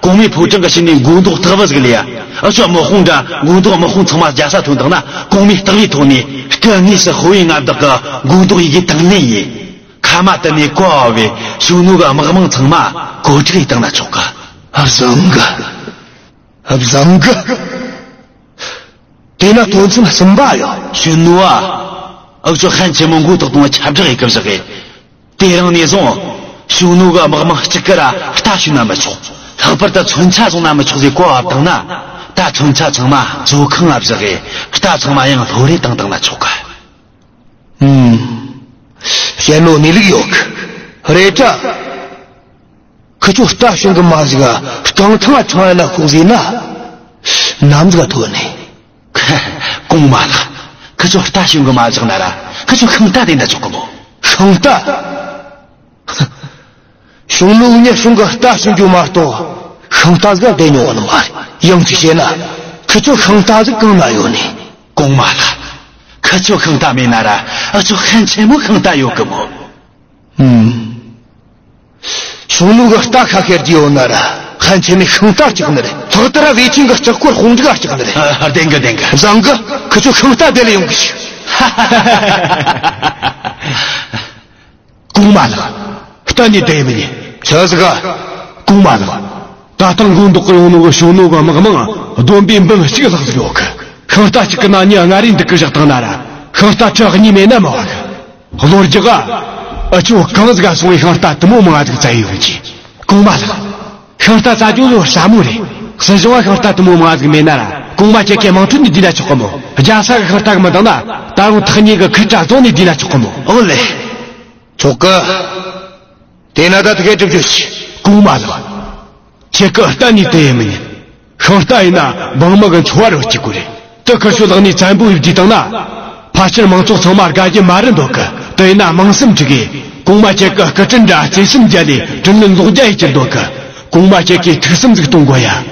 གོང་མའི་ཕོ་བྲང་གི་ཕྱི་ནས་མགོ་འདོགས་ལྟག་པ་ཟིག་ལས་ཡ། འུ་ཆོ་དམག་དཔུང་འདྲ་མགོ་འདོགས་དམག་དཔུང་ཚང་མ་རྒྱལ་ས་ཐོན་བཏང་ན། གོང་མའི་ལྟག་པའི་ཐོག་ནས་སྐུ་དངོས་སུ་ཧོ་བའི་མངའ་བདག་གི་མགོ་འདོགས་ཡི་གེ་དང་ལེན་ཡིན། ཁ་མ་དེ་ནས་བཀའ་ཕབ་བས་ཞུང་ནུ་གི་དམག་དམངས་ཚང་མ་གོ་སྒྲིག་ཡེད་བཏང་ན་ཆོག་གི། བཟང་གི། བཟང་གི། དེ་ན་དོན་ཚན་གསུམ་པ་ཡོད། ཞུང་ནུ་བ། འུ་ཆོ་ཧན་ཆེན་མོ་མགོ་ཐོག་དང་ཁྱབ་བསྒྲགས་ཡེད་གི་བཞག་གི། དེ་རིང་ནས་བཟུང་ཞུང་ནུ་གི་དམག་དམངས་གཅིག་གིས་ར་རྟ་ཞོན་ན་མི་ཆོག། ལྷག་པར་དུ་མཚོན་ཆ་བཟུང་ན་མི་ཆོག་ཟེར་བཀའ་ཕབ་བཏང་ན། ད་མཚོན་ཆ་ཚང་མ་མཛོད་ཁང་ང་བཞག་གི། རྟ་ཚང་མ་ཡང་ལྷོད་རེ་བཏང་བཏང་ན་ཆོག་གི། ཨུམ། བཤད་ནོ་གནས་ལུགས་ཡོད་གི། རེད་དྲ། ཁི་ཆོ་རྟ་ཞོན་གི་མ་བཞག་རྐང་ཐང་ཁྲང་ཡན་ན་ཤོག་ཟེར་ན། ནམ་ཟིག་ག་ཐོན་ནི། གོང་མ་ལགས། ཁི་ཆོ་རྟ་ཞོན་གི་མ་བཞག་ན་ར། ཁི་ཆོ་ཤིང་རྟ་དེ་འདྲ་ཆོག་གི་མོ། ཤིང་རྟ། ཞུང་ནུ་གཉིས་ཤིང་གི་རྟ་ཞོན་རྒྱུ་མ་གཏོགས། ཤིང་རྟ་ཟིག་བསྡད་མྱོང་བ་ནི་མ་རེད། ཡང་གཅིག་བཤད་ན། ཁི་ཆོ་ཤིང་རྟ་ཟིག་གང་ན་ཡོད་ནི། གོང་མ་ལགས། ཁི་ཆོ་ཤིང་རྟ་མེད་ན་ར། འུ་ཆོ་ཧན་ཆེན་མོ་ཤིང་རྟ་ཡོད་གི་མོ། ཨུམ། ཞུང་ནུ་གི་རྟ་ཁ་ཁེར་གྱི་ཡོད་ན་ར། ཧན་ཆེན་མོའི་ཤིང་རྟ་གཅིག་ནི་རེད། ལྷག་ཏུ་ར་ཝེ་ཆིང་གི་ལྕགས་སྐོར་དཔུང་འཇུག་གཅིག་ནི་རེད། ཨ། བདེན་གི། བདེན་གི། བཟང་གི། ཁི་ཆོ་ཤིང་རྟ་དེ་ལས་ཡོང་གི་ཞིག། གོང་མ་ལགས། གཏན་ནས་བསྡད་མི་ཉན། ཆི་ཟིག་ག། གོང་མ་ལགས། ད་ཐེངས་མགོ་འདོགས་གི་ཡོང་ནོ་གི་ཞུང་ནུ་གི་དམག་དམངས་བསྡོམས་པས་འབུམ་གཅིག་ལྷག་ཟིག་ཡོད་གི། ཤིང་རྟ་གཅིག་གི་ནང་མྱི་ལྔ་རེ་འདུག་གི་བཞག་བཏང་ན་ར། ཤིང་རྟ་ཁྲི་གཉིས་མེད་ན་མི་བ་གི། གློ་རྒྱག་ག། ཨ་ཆོ་གང་ཟིག་ག་སོང་བའི་ཤིང་རྟ་དུ་མོ་མང་ཟིག་བཙལ་ཡོང་གི། གོང་མ་ལགས། ཤིང་རྟ་བཙལ་རྒྱུ་ལོ་ཟབ་མོ་རེད། སྲིད་གཞུང་བ་ཤིང་རྟ་དུ་མོ་མང་ཟིག་མེད་ན་ར་གོང་མ་ཁྱེད་ཀྱི་དམངས་ཁྲོད་ནས་བསྡུས་ན་ཆོག་གི་མོ། རྒྱལ་ས་གི་ཤིང་རྟ་གི་མི་འདང་ན་ད་རུང་ཐག་ཉེ་གི་ཁུལ་གྲྭ་རྫོང་ནས་བསྡུས་ན་ཆོག་གི་མོ། ཨོ་ལེ། ཆོག་གི། དེ་ན་ད་དེ་གས་སྒྲུབ་རྒྱུ་ཞིག་གོང་མ་ལགས། ཁྱེད་ཀྱི་གཏན་ནས་དེ་ཡེ་མི་ཉན། ཤིང་རྟ་ཡིན་ན་འབངས་མི་གི་འཚོ་བ་རོལ་རྒྱུ་གོ་རེད། དེ་ཁུར་ཆོ་ལག་ནས་བཙན་པོ་ཡིས་བསྡུས་བཏང་ན། ཕལ་ཆེར་མང་ཚོགས་ཚང་མ་དགའ་རྒྱུ་མ་རེད་འདོད་གི། དེ་ཡིན་ན་དམངས་སེམས་འཁྲུག་གི། གོང་མ་ཁྱེད་ཀྱི་སྐུ་དྲིན་ར་བརྩེ་སེམས་རྒྱ་ལས་དྲིན་ལན་ལོག་རྒྱ་ཡེ་རྒྱུ་འདོད་གི། གོང་མ་ཁྱེད་ཀྱིས་ཐུགས་བསམ་ཟིག་གཏོང་དགོས་ཡ།